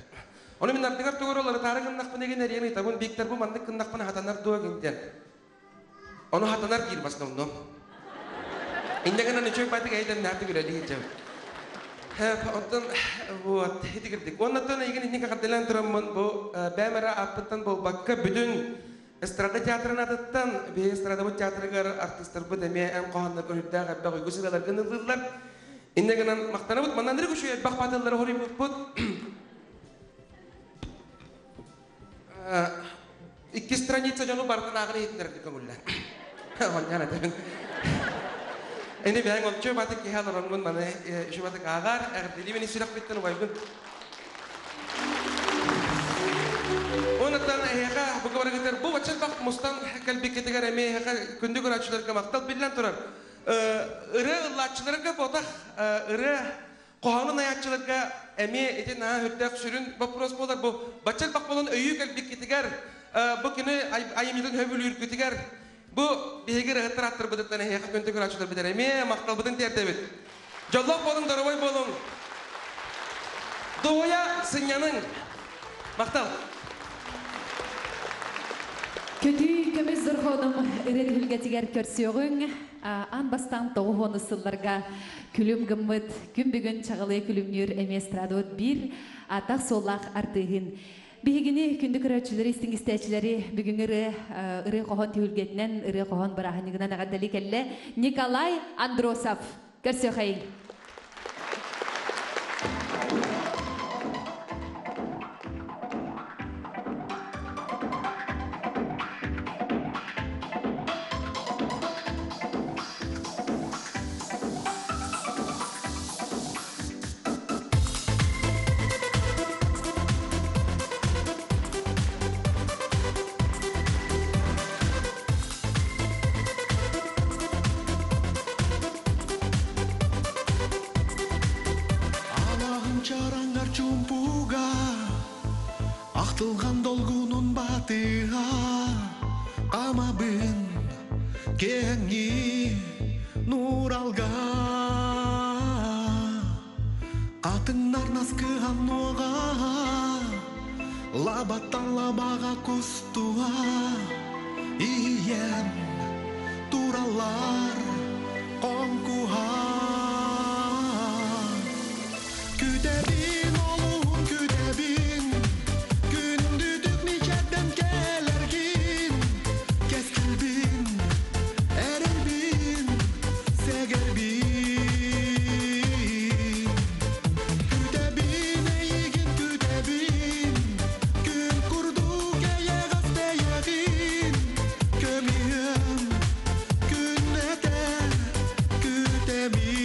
Ону мин ардыгар тугу эрэ уларытаары гыннахпына игин эрийэн ыйытабын, Виктор бу маннык гыннахпына хатанар дуо гин диэн. Ону хатанар диир в основном. Инньэ гынан үчүгэй баатык эйдэмнээхтик үлэлии сылдьабын. Оттон вот ити кирдик. Оннуттан эйигин инник эҕэрдэлээн тураммын бу бэйэм эрэ ааппыттан буолбакка бүтүн эстрада театрын атыттан биһиги эстрадабыт театрыгар артыыстарбыт эмиэ эн хоһоонноргор үрдээх элбэх үгүс ырыаларгын ыллыыллар. Инньэ гынан махтанабыт. Манна ынырык үчүгэй элбэх баатыллары хоруйбуппут. Икки страница дьону барытын ааҕан иһитиннэрэргэ көҥүллэн. Оонньоон этэбин. Эни бэйэҥ олчу батык киһи олороҥҥун маны үчү батык ааҕар, эҕэрдэлиибин ис сүрэхпиттэн убайбын. Онуттан эһиэхэ бу барыгытыр бу бачча элбэх мустан кэлбиккитигэр эмиэ күндү көрөөччүлэргэ махтал биллэн турар. Ырыа ыллааччыларга ботах ырыа хоһоонун айааччыларга эмиэ ити наһаа үрдээх сүрүн вопрос буолар. Бу бачча элбэх буолан өйүү кэлбиккитигэр, бу кини айымньытын хөбүлүүргүтүгэр бу биһиги ырыаһыттар аттарбытыттан эһиэхэ күндү көрөөччүлэрбитигэр эмиэ махталбытын тиэрдэбит. Дьоллоох буолуҥ, доруобай буолуҥ! Дуоһуйа сынньаныҥ! Махтал! Көтүү көмүс дорҕоонум ырыа түһүлгэтигэр көрсүөҕүҥ. Аан бастаан 90 сылларга күлүм гыммыт, күн бүгүн чаҕылыйа күлүмнүүр эмиэ эстрадабыт биир атах суоллаах артыыһын. Биһигини күндү көрөөччүлэри, истиҥ истээччилэри бүгүҥҥү ырыа ырыа хоһоон түһүлгэтинэн, ырыа хоһоон бырааһынньыгынан эҕэрдэлии кэллэ Николай Андросов. Көрсүөххэйиҥ. Алаһын чараңар чумпуга, Ахтылған долгунун батыга, Камабын кеңи нуралга. Қатыңнар наскыган нуга, Лабаттан лабага кустуа, Иен туралар конкуха. Күтэбин олуһун күтэбин, Күндүтүк мичерден келергин, Кескилбин, эрелбин, сэгербин. Күтэбин эйигин күтэбин, Күн курдук эйэҕэс бэйэҕин, Көмүһүм күннэтэ күтэбин.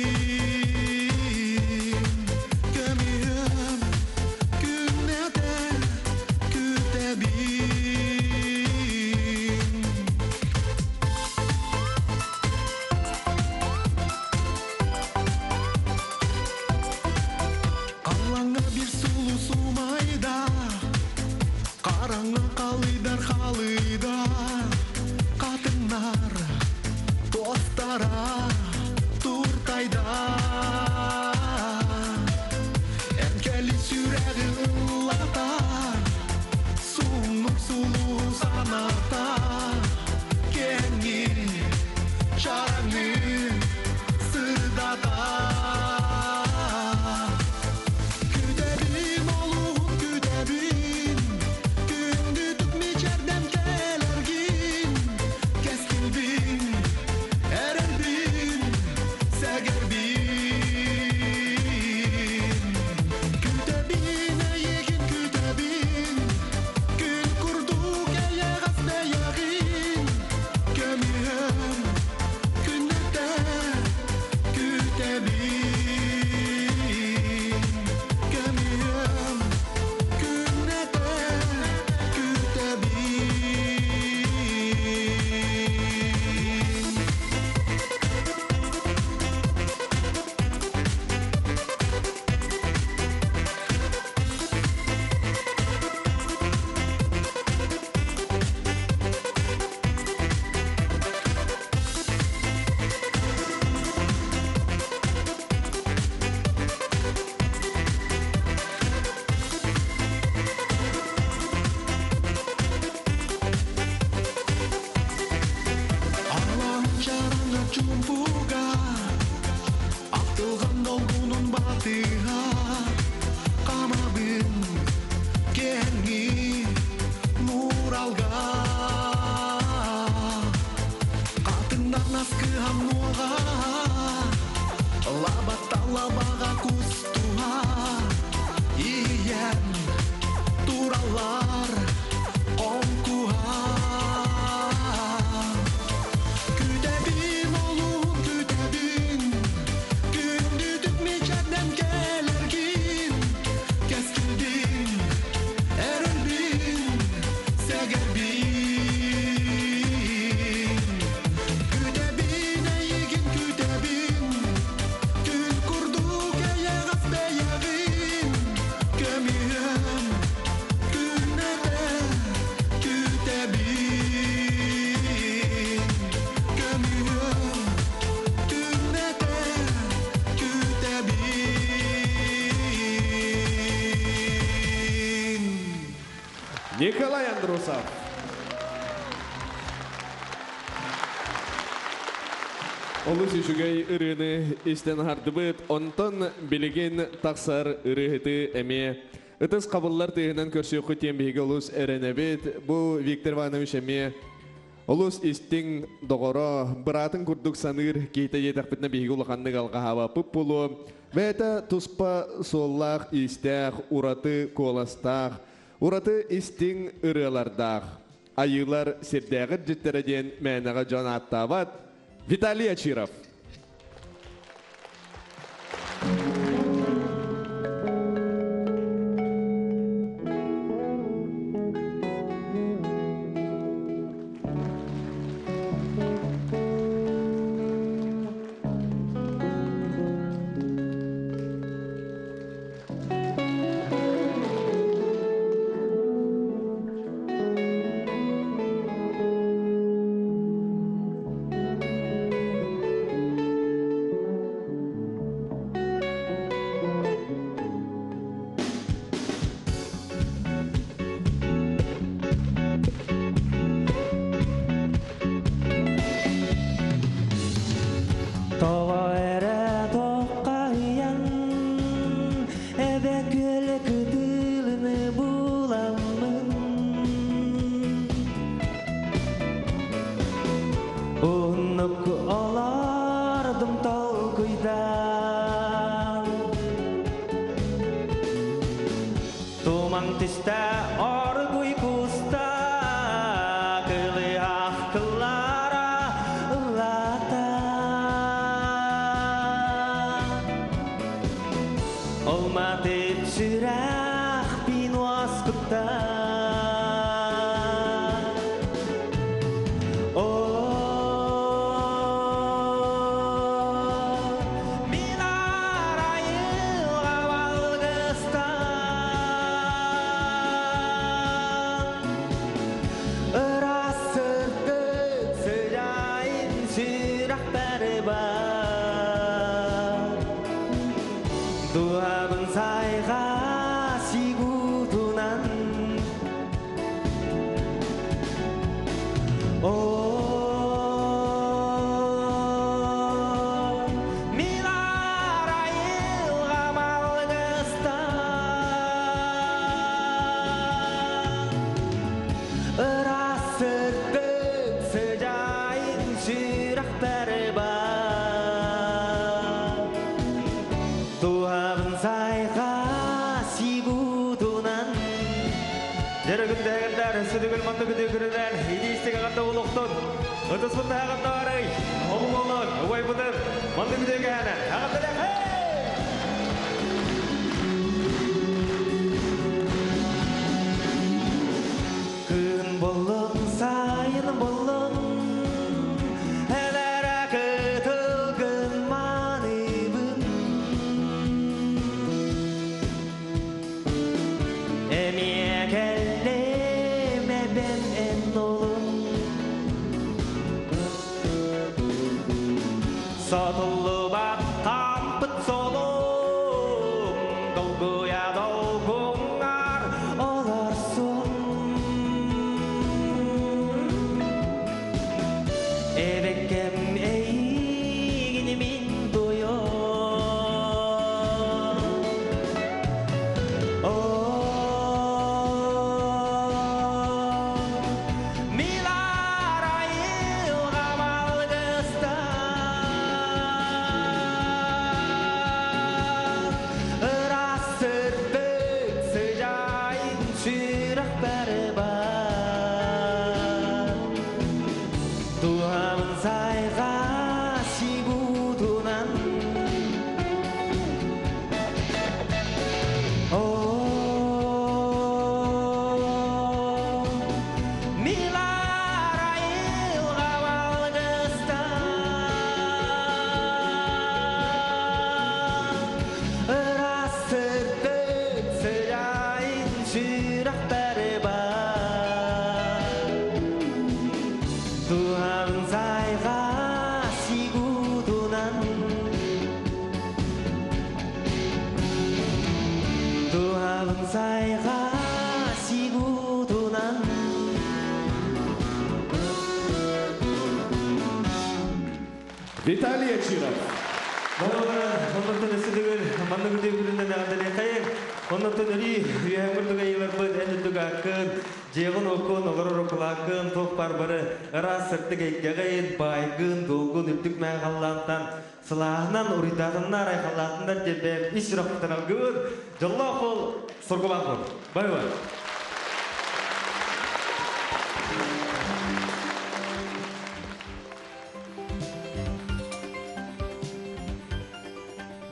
Көмүһүм күннэтэ күтэбин. Қалаңа бір сұлу сумайда, Қараңа қалыйдар халыйда, Қатыннар достара туртайда. Әнкәли сүрәгі ыллата, Сунук сулу саната, Кеңи чараңы сырдата. Күтэбин олуһун күтэбин, Күндүтүк мичерден келергин, Кескилбин, эрелбин, сэгербин. Күтэбин эйигин күтэбин, Күн курдук эйэҕэс бэйэҕин, Көмүһүм күннэтэ күтэбин. Көмүһүм күннэтэ күтэбин. Алаһын чараңа чумпуга, Ахтылган долгунун батыга, Камабын кеңи нуралга. Қатыннар наскыган нуга, Лабатта лабага кустуга, Иен туралар конкуха. Күтэбин олуһун күтэбин, Күндүтүк мичерден келергин, Кескилбин, эрелбин, сэгербин. Николай Андросов. Олус үчүгэй ырыаны истэн аһардыбыт, онтон билигин тахсар ырыаһыты эмиэ ытыс хабыллар тыаһынан көрсүөххүт диэн биһиги олус эрэнэбит. Бу Виктор Иванович эмиэ олус истиҥ доҕоро, быраатын курдук саныыр киһитэ диэтэхпитинэ биһиги улаханнык алҕаһаабаппыт буолуо. Бэйэтэ туспа суоллаах-иистээх, ураты куоластаах, ураты истиҥ ырыалардаах. Айыылар сирдээҕи илдьиттэрэ диэн мээнэҕэ дьон ааттаабат Виталий Очиров. Тоҕо эрэ тоққайан эбэ күөл кытылыны буламмын Оннук олордум толкуйдан Туман түстэ оргуй куста кылыһах кыллара ыллата Олматып сүрэхпин уоскутта Мин арайылға алгыстан Ыраас сырдык сыдьаайын сүрэхпэр бар Дууһабын сайҕа сигутунан О, мин арайылҕам алгыстан Ыраас сырдык сыдьаайын сүрэхпэр бар Дууһабын сайҕа сигутунан Дәрігіндәгіндәр, сүдігіл манды күдігірінен, идейстігі қанда олықтын, ұтысында қанда арай, оғым олын, ұбай бұдыр, манды күдігі әнін. Ағандалақ, хей! Күн болын, сайын болын, әләрә кытылгын маныбын. Эмиэ кэллем эбэм эн олун. Сатыллыбат тампыт солум, долгуя долгуңар олорсун. Эбеккем эйигин мин туйон. О, мин арайылҕам алгыстан Ыраас сырдык сыдьаайын сүрэхпэр бар Дууһабын сайҕа сигутунан О, мин арайылҕам алгыстан Ыраас сырдык сыдьаайын сүрэхпэр бар Дууһабын сайҕа Виталий Очиров. Оннотон өсүдүгөр маннык үтүө күнүнэн Оннотон өрүү үйәңір ыйларбыт эн үтүг акын, жегын окун, олорор окулакын, тоқ барбары, ырас сыртык эйгәгәйін, байгын, долгун, үттүк мәғаллантан, сылағынан, уридатыннар, айқаллатындар деп ис жүрақтан алгын. Жоллақ бол, соргулақ бол. Бай-бай.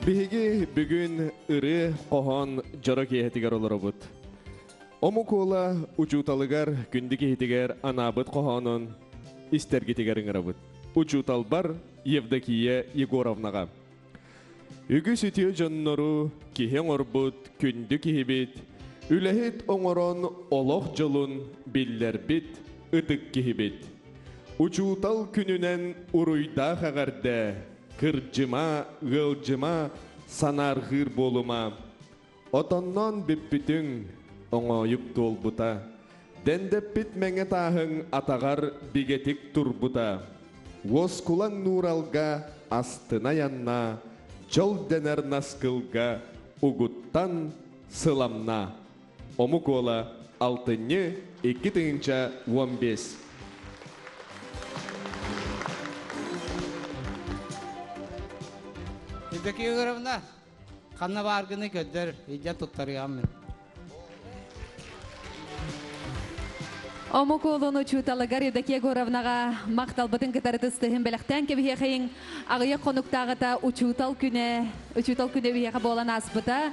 Биһиги бүгүн ыры қохон жоро киһэтигэр олоробут. Омукуола учууталыгар күндү киһитигэр анаабыт қохонун истергитигэр ыҥырабыт. Учууталбар Евдокия Егоровнаға. Үгүс үтүө дьоннору киһи оҥорбут күндү киһибит, үлэһит оҥорон олох дьолун биллэрбит ытык киһибит. Учуутал күнүнэн уруйдаах эҕэрдэ, кырдьыма, ыалдьыма, санаарҕыыр буолума. Отонноон бүппүтүҥ оҥоойук туолбута. Дэндэппит мэҥэ тааһыҥ атаҕар бигэтик турбута. Уоскулаҥ нууралга астына янна, дьол дэнэр наскылга угуттан сыламна. Омук уола алтынньы 2015. Евдокия Егоровна, ханна бааргыны көдөр, идя туттарыам мен. Омук уолун учууталыгар Евдокия Егоровнаҕа махталбытын кытары тыстыһын бэлэхтээн кэбиһиэхэйиҥ. Аҕыйах хонуктааҕыта учуутал күнэ, учуутал күнэ биһиэхэ буолан ааспыта.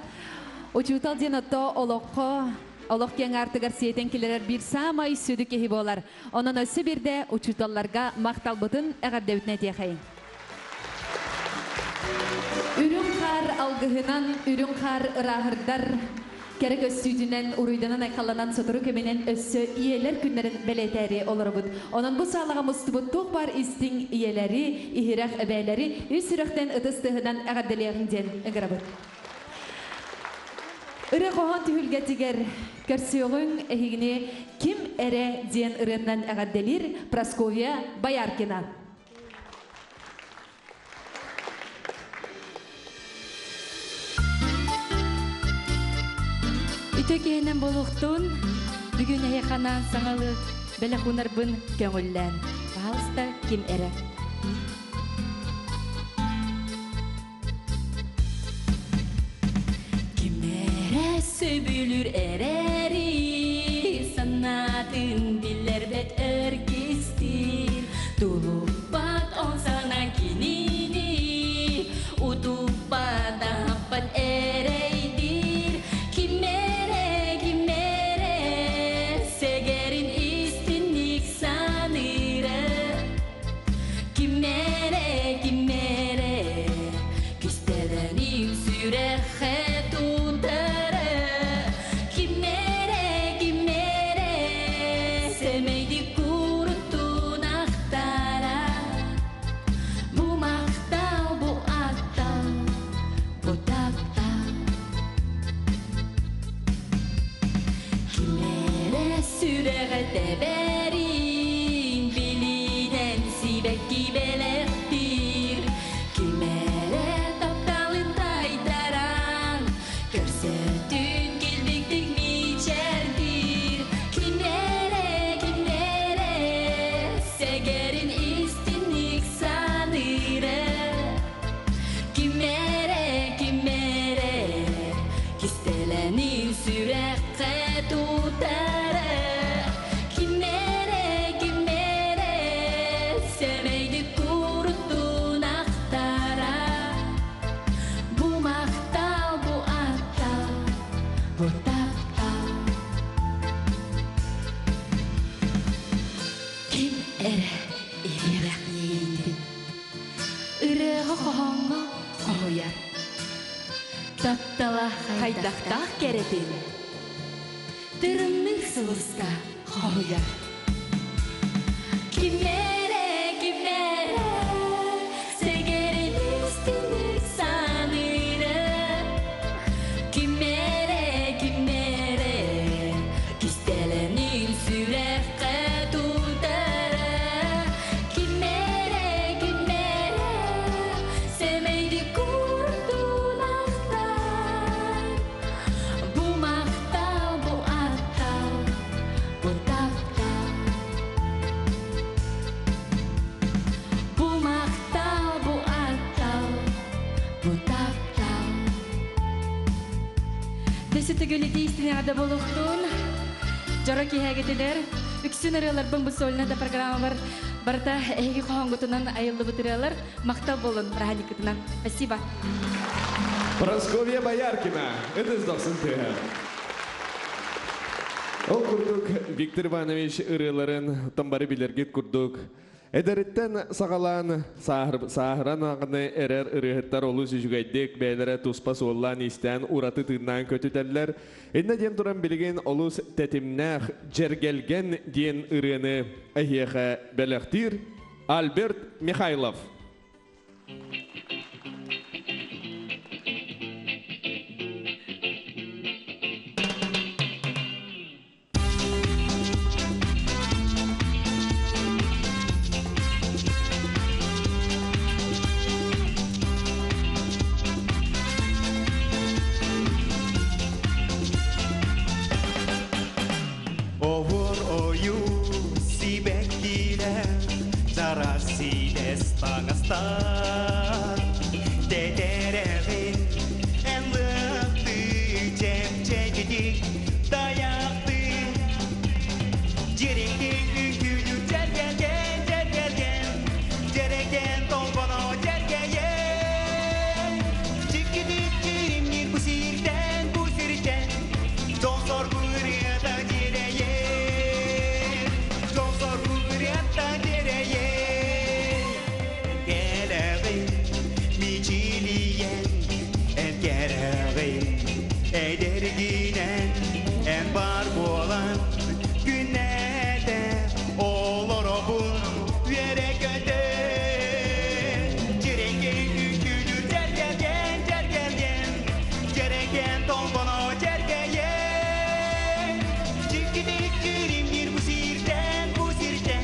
Учуутал диэн отто олоххо олох киэҥ аартыгар сиэтэн киллэрэр биир саамай сүдү киһи буолар. Онон өссө биирдэ учууталларга махталбытын эҕэрдэбитин этиэхэйиҥ. Үрүҥ хаар алгыһынан, үрүҥ хаар ырааһырдар кэрэ көстүүтүнэн уруйданан айхалланан сотору кэминэн өссө ийэлэр күннэрин бэлиэтээри олоробут. Онон бу саалаҕа мустубут туох баар истиҥ ийэлэри, иһирэх эбээлэри үс сүрэхтэн ытыс тыаһынан эҕэрдэлиэҕиҥ диэн ыҥырабыт. Ырыа хоһоон түһүлгэтигэр көрсүөҕүҥ эһигини Ким эрэ диэн ырыатынан эҕэрдэлиир Прасковья Бояркина. Үтө киһинэн буолуохтун, бүгүн эһиэхэ анаан саҥалы бэлэх уунарбын көҥүллээн. Пожалуйста, ким эрэ. Ким эрэ сөбүлүүр эрээри, санаатын биллэрбэт өр кистиир, тулуппат ол санаа кинини, утуппат аһаппат эрэйдиир. Ким эрэ, ким эрэ, сэгэрин истинник саныыра. Ким эрэ, ким эрэ, кистэлэҥин сүрэххэ тутара. Ким эрэ, ким эрэ, сэмэйдик куруттун ахтара. Бу махтал, бу аттал, бу таптал. Ким эрэ сүрэҕэ тэбэрин билинэн сибэкки бэлэхтиир. Ким эрэ тапталын тайтаран, көрсөтүн килбиктик мичээрдиир. Ким эрэ, ким эрэ, сэгэрин истинник саныыра. Ким эрэ, ким эрэ, кистэлэҥин сүрэххэ тутара. Ким эрэ, ким эрэ, сэмэйдик куруттун ахтара. Бу махтал, бу аттал, бу таптал. Ким эрэ иһирэх иэйиитин, ырыаҕа хоһооҥҥо хоһуйар. Таптала хайдахтаах кэрэтин, тырымныыр сулуска хоһуйар. Ким эрэ, ким эрэ, сэгэрин истинник саныыра. Ким эрэ, ким эрэ, кистэлэҥин сүрэххэ тутара. Ким эрэ, ким эрэ, төгүл итии истиҥ эҕэрдэ буолуохтун. Дьоро киэһэҕитигэр. Үксүн ырыаларбын бу сольнай да программабар барыта эһиги хоһооҥҥутунан айыллыбыт ырыалар. Махтал буоллун бырааһынньыккытынан. Спасибо. Прасковья Бояркина. Ытыс дохсун тыаһа. Ол курдук Виктор Иванович ырыаларын бары билэргит курдук эдэриттэн саҕалаан сааһыран даҕаны эрэр ырыаһыттар олус үчүгэйдик бэйэлэрэ туспа суоллаан-иистээн ураты тыыннаан көтүтэллэр. Иннэ диэн туран билигин олус тэтимнээх Дьэргэлгэн диэн ырыаны эһиэхэ бэлэхтиир Альберт Михайлов. Оһуор ойуу сибэккилэр, чараас сиидэс таҥастар, Тэтэрэҕин эн лыахтыы чэпчэкитик тайахтыы. Дьириҥкин үҥкүүлүүр дьэргэлгэн, дьэргэлгэн, дьэрэкээн толбоно дьэргэйэн. Дьиктитик дьиримниир бу сиртэн, бу сиртэн, дьол-соргу ырыата дьиэрэйэр, дьол-соргу ырыата дьиэрэйэр. Кэрэҕин мичилийэн, эн кэрэҕин эдэргинэн, эн баар буолан күннэтэ олоробун үөрэ-көтө. Дьирэҥкэй үҥкүүлүүр дьэргэлгэн, дьэргэлгэн, дьэрэкээн толбоно дьэргэйэн. Дьиктитик дьиримниир бу сиртэн, бу сиртэн,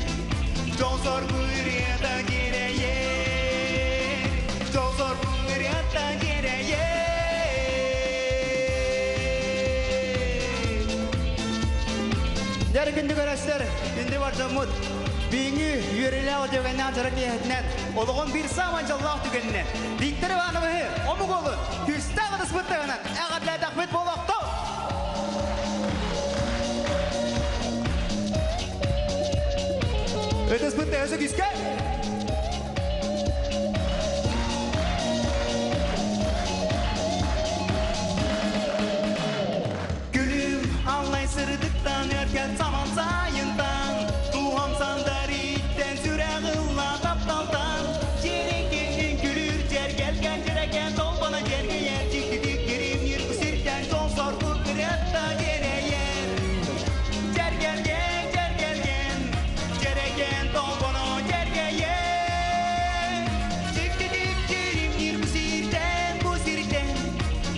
дьол-соргу ырыата дьиэрэйэр, дьол-соргу ырыата дьиэрэйэр. Дьэ күндү көрөөччүлэр, күндү бар дьоммут. Бүгүҥҥү үөрүүлээх үтүөкэннээх дьоро киэһэтинэн, олоҕун биир саамай дьоллоох түгэнинэн, Виктор Ивановиһы омук уолун күүстээх ытыспыт тыаһынан эҕэрдэлээтэхпит буолуохтун! Ытыспыт тыаһа күүскэ! Күлүм аллай сырдыктан өркөн саман сайынтан, Дууһам сандарыттан сүрэх ылла тапталтан. Дьиэрэҥкэй үҥкүүлүүр дьэргэлгэн дьэрэкээн толбоно дьэргэйэр, Дьиктитик дьиримниир бу сиртэн дьол-соргу ырыата дьиэрэйэр. Дьэргэлгэн, дьэргэлгэн, дьэрэкээн толбоно дьэргэйэр. Дьиктитик дьиримниир бу сиртэн, бу сиртэн,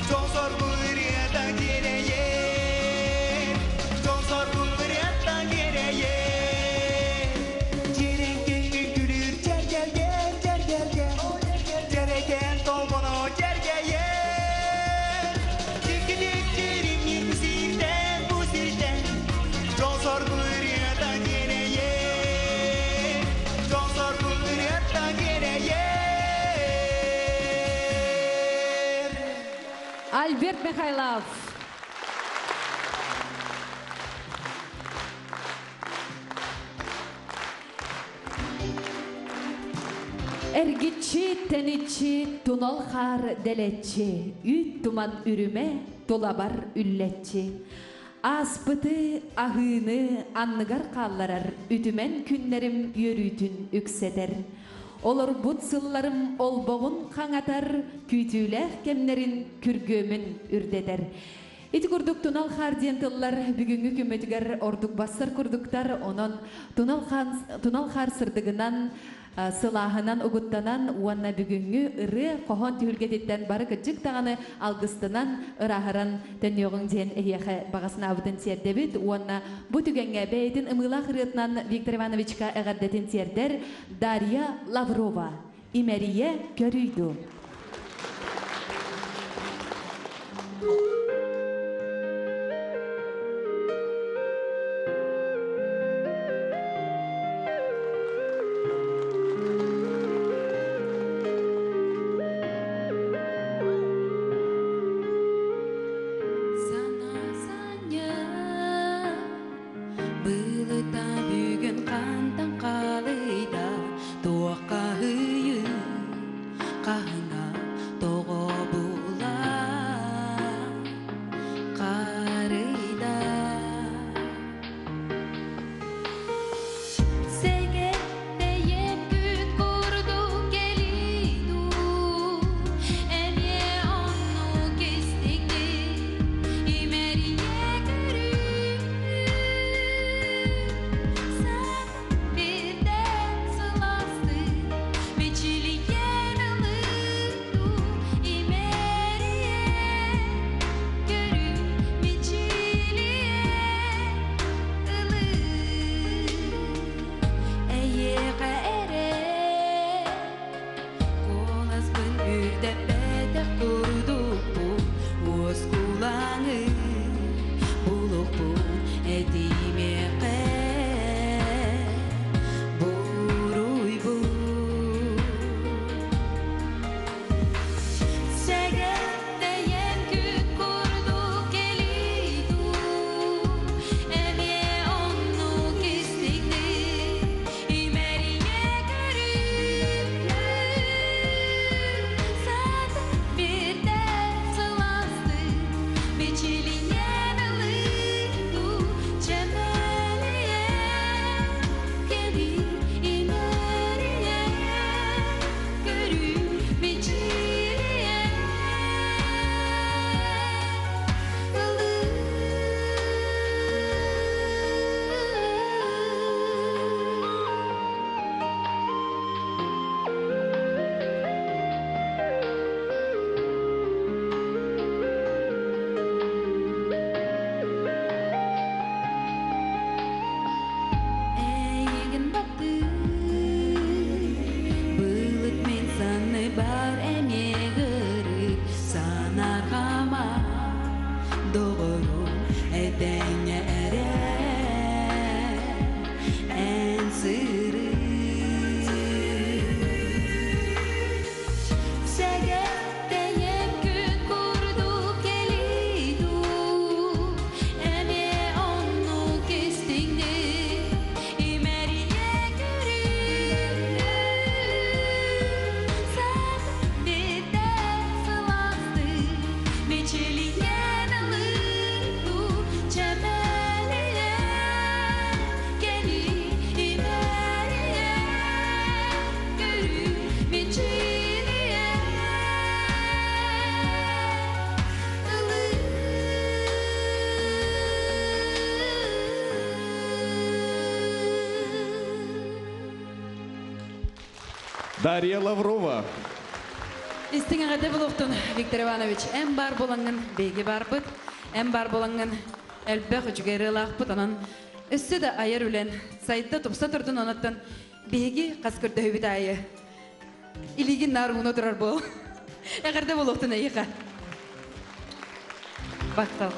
дьол-соргу ырыата дьиэрэйэр, дьол-соргу ырыата дьиэрэйэр. Дьиэрэҥкэй үҥкүүлүүр дьэргэлгэн, дьэргэлгэн, дьэрэкээн толбоно дьэргэйэр. Дьиктитик дьиримниир бу сиртэн, бу сиртэн, дьол-соргу ырыата дьиэрэйэр, дьол-соргу ырыата дьиэрэйэр. Альберт Михайлов. Эргиччи, тэниччи, тунал хаар дэлэччи, үүт туман үрүмэ тулабар үллэччи. Ааспыты, аһыыны анныгар хаалларар үтүмэн күннэрим үөрүүтүн үксэтэр. Олорбут сылларым олбоҕун хаҥатар, күүтүүлээх кэмнэрин күргүөмүн үрдэтэр. Ити курдук тунал хаар диэн тыллар бүгүҥҥү күммүтүгэр ордук бассар курдуктар, онон тунал, тунал хаар сырдыгынан, сылааһынан угуттанан уонна бүгүҥҥү ырыа хоһоон түһүлгэтиттэн бары кырдьык даҕаны алгыстанан ырааһыран төннүөҕүҥ диэн эһиэхэ баҕа санаабытын тиэрдэбит уонна бу түгэҥҥэ бэйэтин ымыылаах ырыатынан Виктор Ивановичка эҕэрдэтин тиэрдэр Дарья Лаврова Имэрийэ көрүй дуу. Санаа Өйдөппэтэх курдукпун, уоскулаҥы булукпун этимиэхэ буруйбун. Сэгэттейен күн курдук кэлии дуу, эмиэ оннук истиҥник имэрийэ көрүүнү. Саатар биирдэ сылаастык мичилийэн ылыы дуу, чэмэлийэ кэлии имэрийэ көрүү мичилийэ Эйигин баттыы Былыт мин санныбар эмиэ ырык санарҕама Доҕорум этэҥҥэ эрэ эн сырыт Сэгэттейем күн курдук кэлии дуу, эмиэ оннук истиҥник имэрийэ көрүүнү. Саатар биирдэ сылаастык мичилийэн ылыы дуу, чэмэлийэ кэлии имэрийэ көрүү мичилийэ Дарья Лаврова. Истиҥ эҕэрдэ буолуохтун, Виктор Иванович. Эн баар буолаҥҥын биһиги баарбыт, эн баар буолаҥҥын элбэх үчүгэй ырыалаахпыт. Онон өссө да айар үлэн сайда тупса турдун онуттан биһиги хас көрдөһүбүт аайы илиигин наар ууна турар буол. Эҕэрдэ буолуохтун эйиэхэ. Бактал.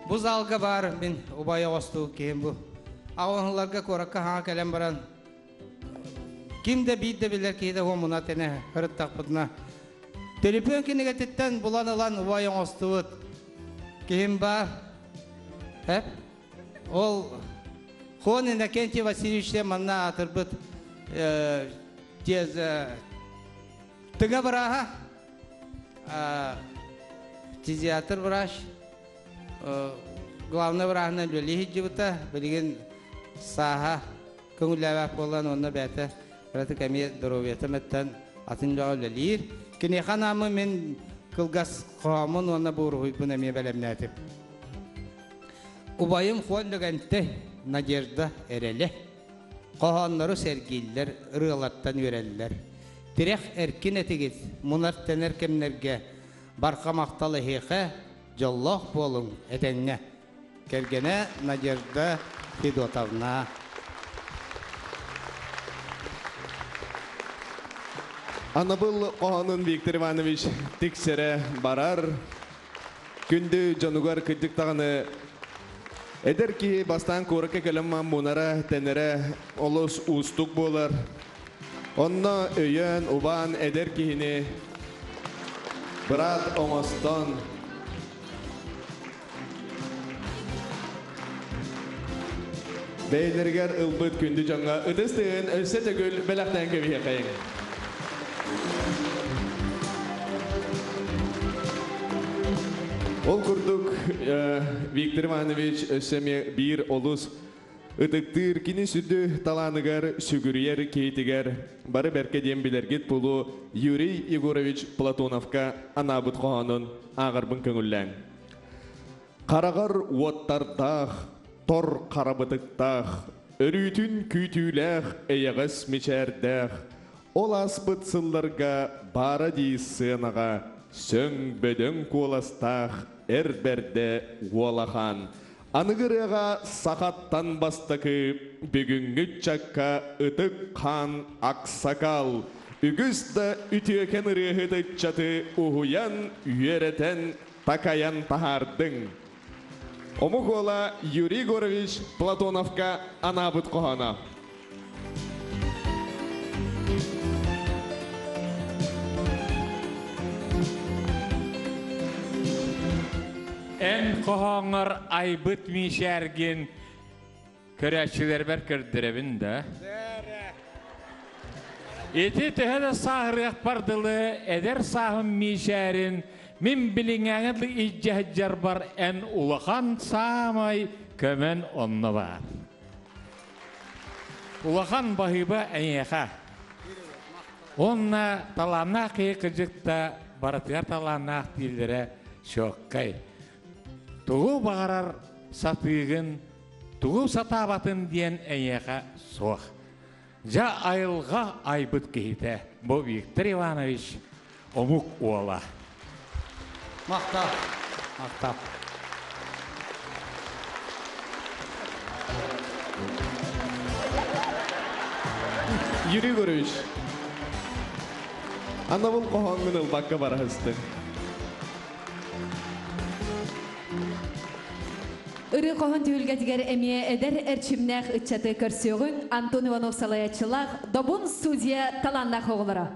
Бу залга бар мин убай оҕостуу киһим бу. Аҕыларга куоракка хаҥа кэлэн баран ким да биир да билэр киһи да муна тэнэ ырыттахпытына төлөпүөн кинигэтиттэн булан ылан убай оҥостубут киһим бар. Хеп. Ол Хон Иннокентий Васильевич манна аатырбыт тез тыҥа бырааһа, фтизиатр врач, главный враһынан үлэлии сылдьыбыта, билигин сааһа көҥүллээбэт буолан уонна бэйэтэ кыратык эмиэ доруобуйата мөттөн атын үлэҕэ үлэлиир. Киниэхэ анааммын мин кылгас хоһооммун уонна бууруһуйбун эмиэ бэлэмнээтим. Убайым Хуан Лөгөнтөй, Надежда эрэлэ. Хоһооннору сэргииллэр, ырыалартан үөрэллэр. Тирэх эркин этигит, мунар-тэнэр кэмнэргэ барҕа махтал эһиэхэ, дьоллоох буолуҥ, этэҥҥэ. Кэргэнэ Надежда Федотовна. Анабыл хоһоонун Виктор Иванович тиксэрэ барар. Күндү дьонугар кырдьык даҕаны эдэр киһи бастаан куоракка кэлэн мунара, тэнэрэ олус уустук буолар. Онно өйөөн, убаан эдэр киһини быраат оҥостон бэйэлэригэр ылбыт күндү дьоҥҥо ытыс тыын өссө төгүл бэлэхтээн кэбиһиэхэйиҥ. Ол курдук Виктор Иванович өссө эмиэ биир олус ытыктыыр кини сүдү талааныгар сүгүрүйэр киһитигэр бары бэркэ диэн билэргит булу Юрий Егорович Платоновка анаабыт хоһоонун ааҕарбын көҥүллээҥ. Хараҕар уоттардаах, тор харабытыктаах, өрүүтүн күүтүүлээх, эйэҕэс мичээрдээх, ол ааспыт сылларга баара дии сыанаҕа сөҥ бөдөҥ куоластаах эр бэрдэ уолахан. Аныгырыга сахаттан бастакы бүгүнгү чакка ытык хан аксакал. Үгүс да үтүөкен ырыаһыт ыччаты уһуйан, үөрэтэн, такайан таһаардыҥ. Омук уола Юрий Егорович Платоновка анаабыт хоһооно. Эн хоһооҥҥор айбыт миичээргин көрөөччүлэрбэр көрдөрөбүн да. Ити төһө да сааһырыахпар дылы эдэр сааһым миичээрин мин билиҥҥээҥҥэ дылы илдьэ сылдьарбар эн улахан саамай көмөн онно баар. Улахан баһыыба эйиэхэ. Уонна талааннаах киһи кырдьык да барытыгар талааннаах дииллэрэ чуоккай. Тугу баҕарар сатыыгын, тугу сатаабатын диэн эйиэхэ суох. Дьэ айылҕа айбыт киһитэ бу Виктор Иванович омук уола. Махтал. Махтал. Юрий Егорович, анабыл хоһооҥҥун ылбакка бараһыстыҥ. Ырыы хоһон түһүлгэтигэр эмиэ эдэр эрчимнээх ыччаты көрсүөҕүҥ Антон Иванов салайааччылаах Добун студия талааннаах оҕолоро.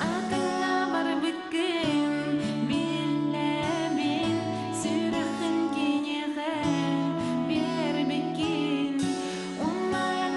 Атыҥҥа барбыккын биллэбин, сүрэххин киниэхэ биэрбиккин. Умнайан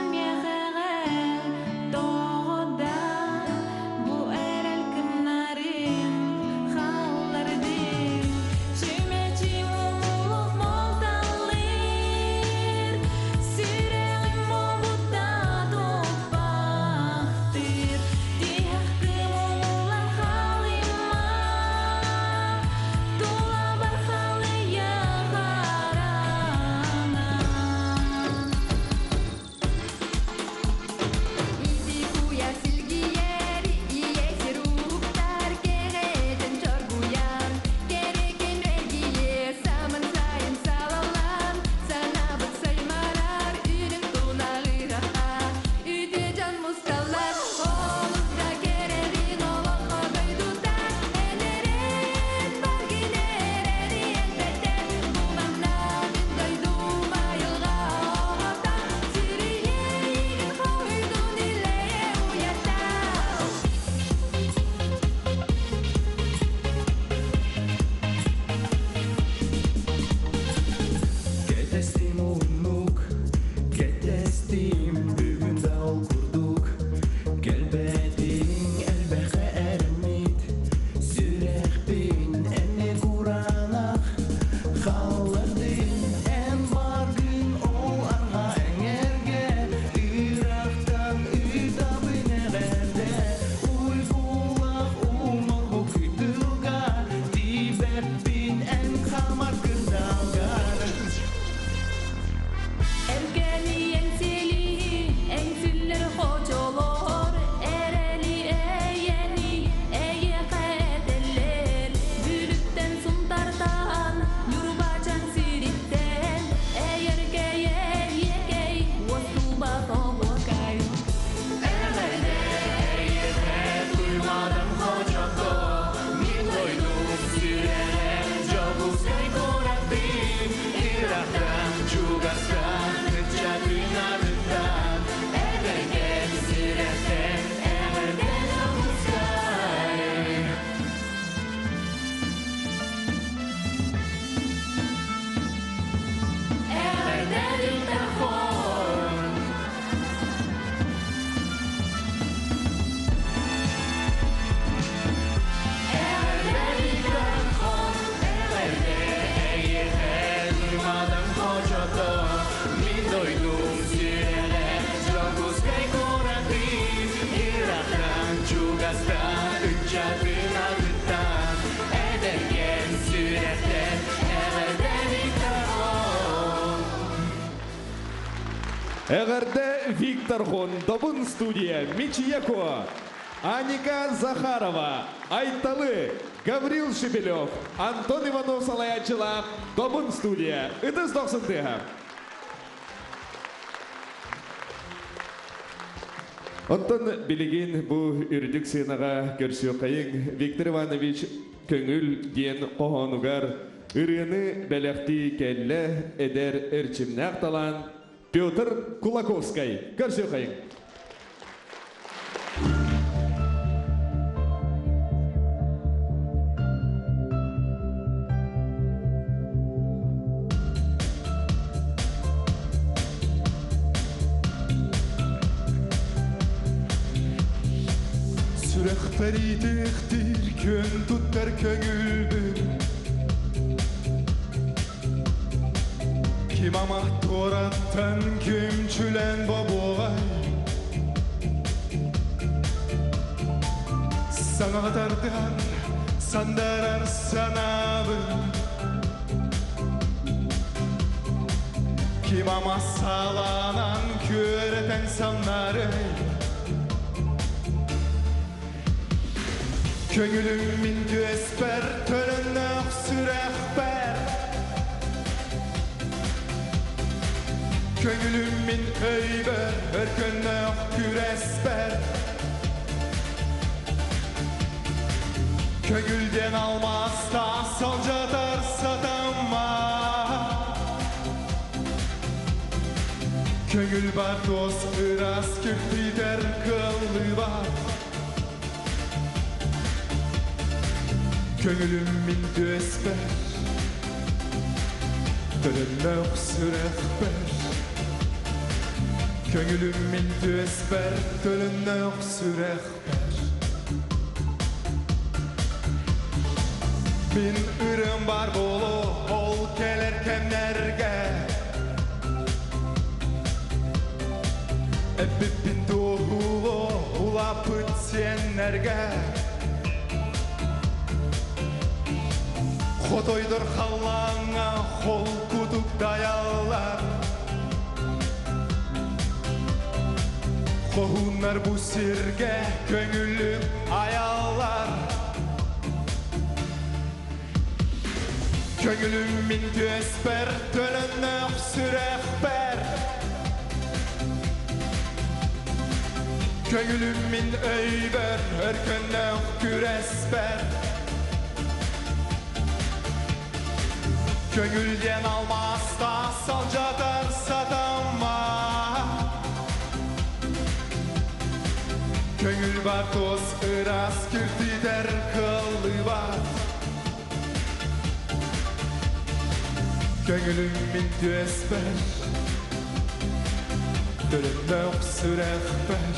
Эҕэрдэ Виктор Хон, Добун студия, Мичияко, Аника Захарова, Айталы, Гаврил Шепелев, Антон Иванов салайааччылаах Добун студия. Ытыс дохсун тыаһа. Оттон билигин бу үрдүк сыанаҕа көрсүөххэйиҥ Виктор Иванович Көҥүл диэн хоһоонугар ырыаны бэлэхтии кэллэ эдэр эрчимнээх талаан Петр Кулаковскай. Көрсүөххэйиҥ. Сүрэхпэр иитиэхтиир күөн туттар көҥүлбүн Ким ама туораттан күмчүлэн бобуоҕай Саҥаҕа тардыһар сандарар санаабын Ким ама саалаанан күөрэтэн самнарый Көҥүлүм мин түөспэр төлөннөөх сүрэхпэр Көҥүлүм мин өйбөр өркөннөөх күрэспэр Көҥүлден алмаста салжатар сатамма Көҥүл бар туос ырас киртитэр кыллыбат Көҥүлүм мин түөспэр Төлөннөөх сүрэхпэр Көҥүлүм мин түөспэр Төлөннөөх сүрэхпэр Мин ырым бар боло ол кэлэр кэмнэргэ Эппиппин туоһуло улааппыт сиэннэргэ Хотойдор халлааҥҥа холкутук дайаллар Хоһууннар бу сиргэ көҥүллүк айаллар Көҥүлүм мин түөспэр төлөннөөх сүрэхпэр Көҥүлүм мин өйбөр өркөннөөх күрэспэр Көҥүл диэн алмааста салдьатар сатамма Көҥүл бар туос ыраас киртитэр кыллыбат Көҥүлүм мин түөспэр Төлөннөөх сүрэхпэр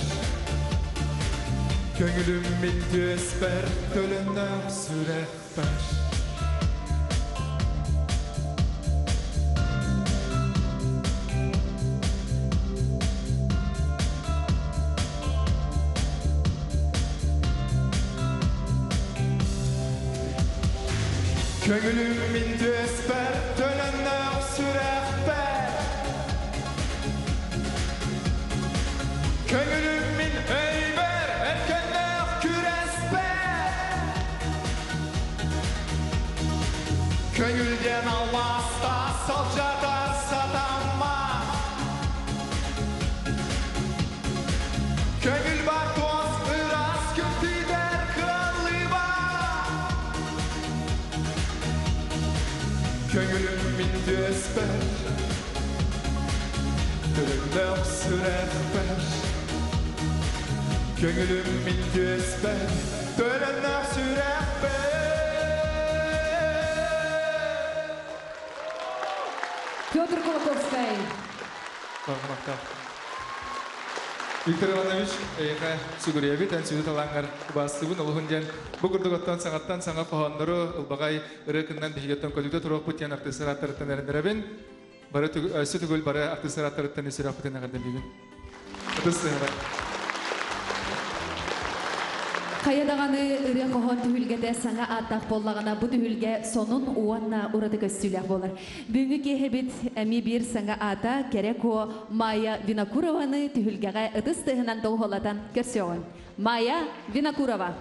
Көҥүлүм мин түөспэр Төлөннөөх сүрэхпэр Көҥүлүм мин түөспэр Төлөннөөх сүрэхпэр Көҥүлүм мин өйбөр Өркөннөөх күрэспэр Көҥүлден алмаста салжатар сатамма Көҥүл бар туос ыраас күптүдэр кыаллыба Көҥүлүм мин түөспэр Төлөннөөх сүрэхпэр Көҥүлүм мин түөспэр Төлөннөөх сүрэхпэр Петр Кулаковскай. Виктор Иванович, эйиэхэ сүгүрүйэбит, эн сүдү талааҥҥар убаастыыбын олуһун диэн. Бу курдук оттон саҥаттан саҥа хоһооннору ылбаҕай ырыа кыннан биһиги оттон көтүтэ туруохпут диэн артыыстар ааттарыттан эрэннэрэбин. Бары өссө төгүл бары артыыстар аттарыттан ис сүрэхпитин эҕэрдэлиибин. Ытыс тыаһа. Хайа даҕаны ырыа-хоһоон түһүлгэтэ саҥа ааттаах буоллаҕына, бу түһүлгэ сонун уонна ураты көстүүлээх буолар. Бүгүҥҥү киэһэбит эмиэ биир саҥа аата Кэрэ Куо Майя Винокурованы түһүлгэҕэ ытыс тыаһынан доҕуһуоллатан көрсүөҕүҥ. Майя Винокурова.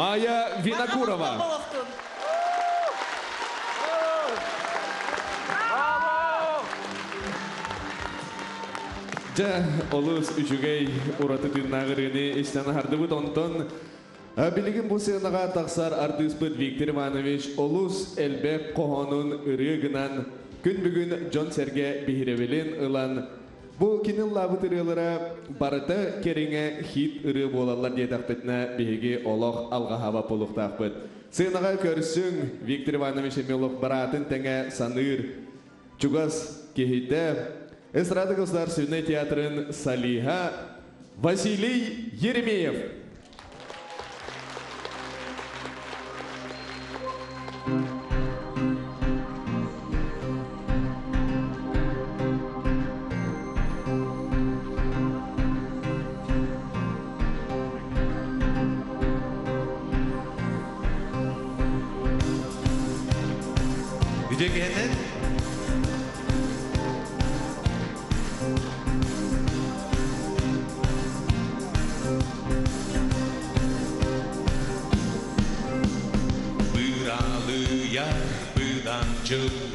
Майя Винокурова. Дьэ, олус үчүгэй ураты тыыннаах ырыаны истэн аһардыбыт. Онтон билигин бу сыанаҕа тахсар артыыспыт Виктор Иванович олус элбэх хоһоонун ырыа гынан күн бүгүн дьон-сэргэ биһирэбилин ылан Бу кини ыллаабыт ырыалара барыта кэриҥэ хит ырыа буолаллар диэтэхпитинэ, биһиги олох алҕаһаабат буолуохтаахпыт. Сыанаҕа көрсүҥ, Виктор Иванович Емелов быраатын тэҥэ саныыр чугас киһитэ, Эстрада государственнай театрын солиһа Василий Еремеев. Үтүө Күн-дьыл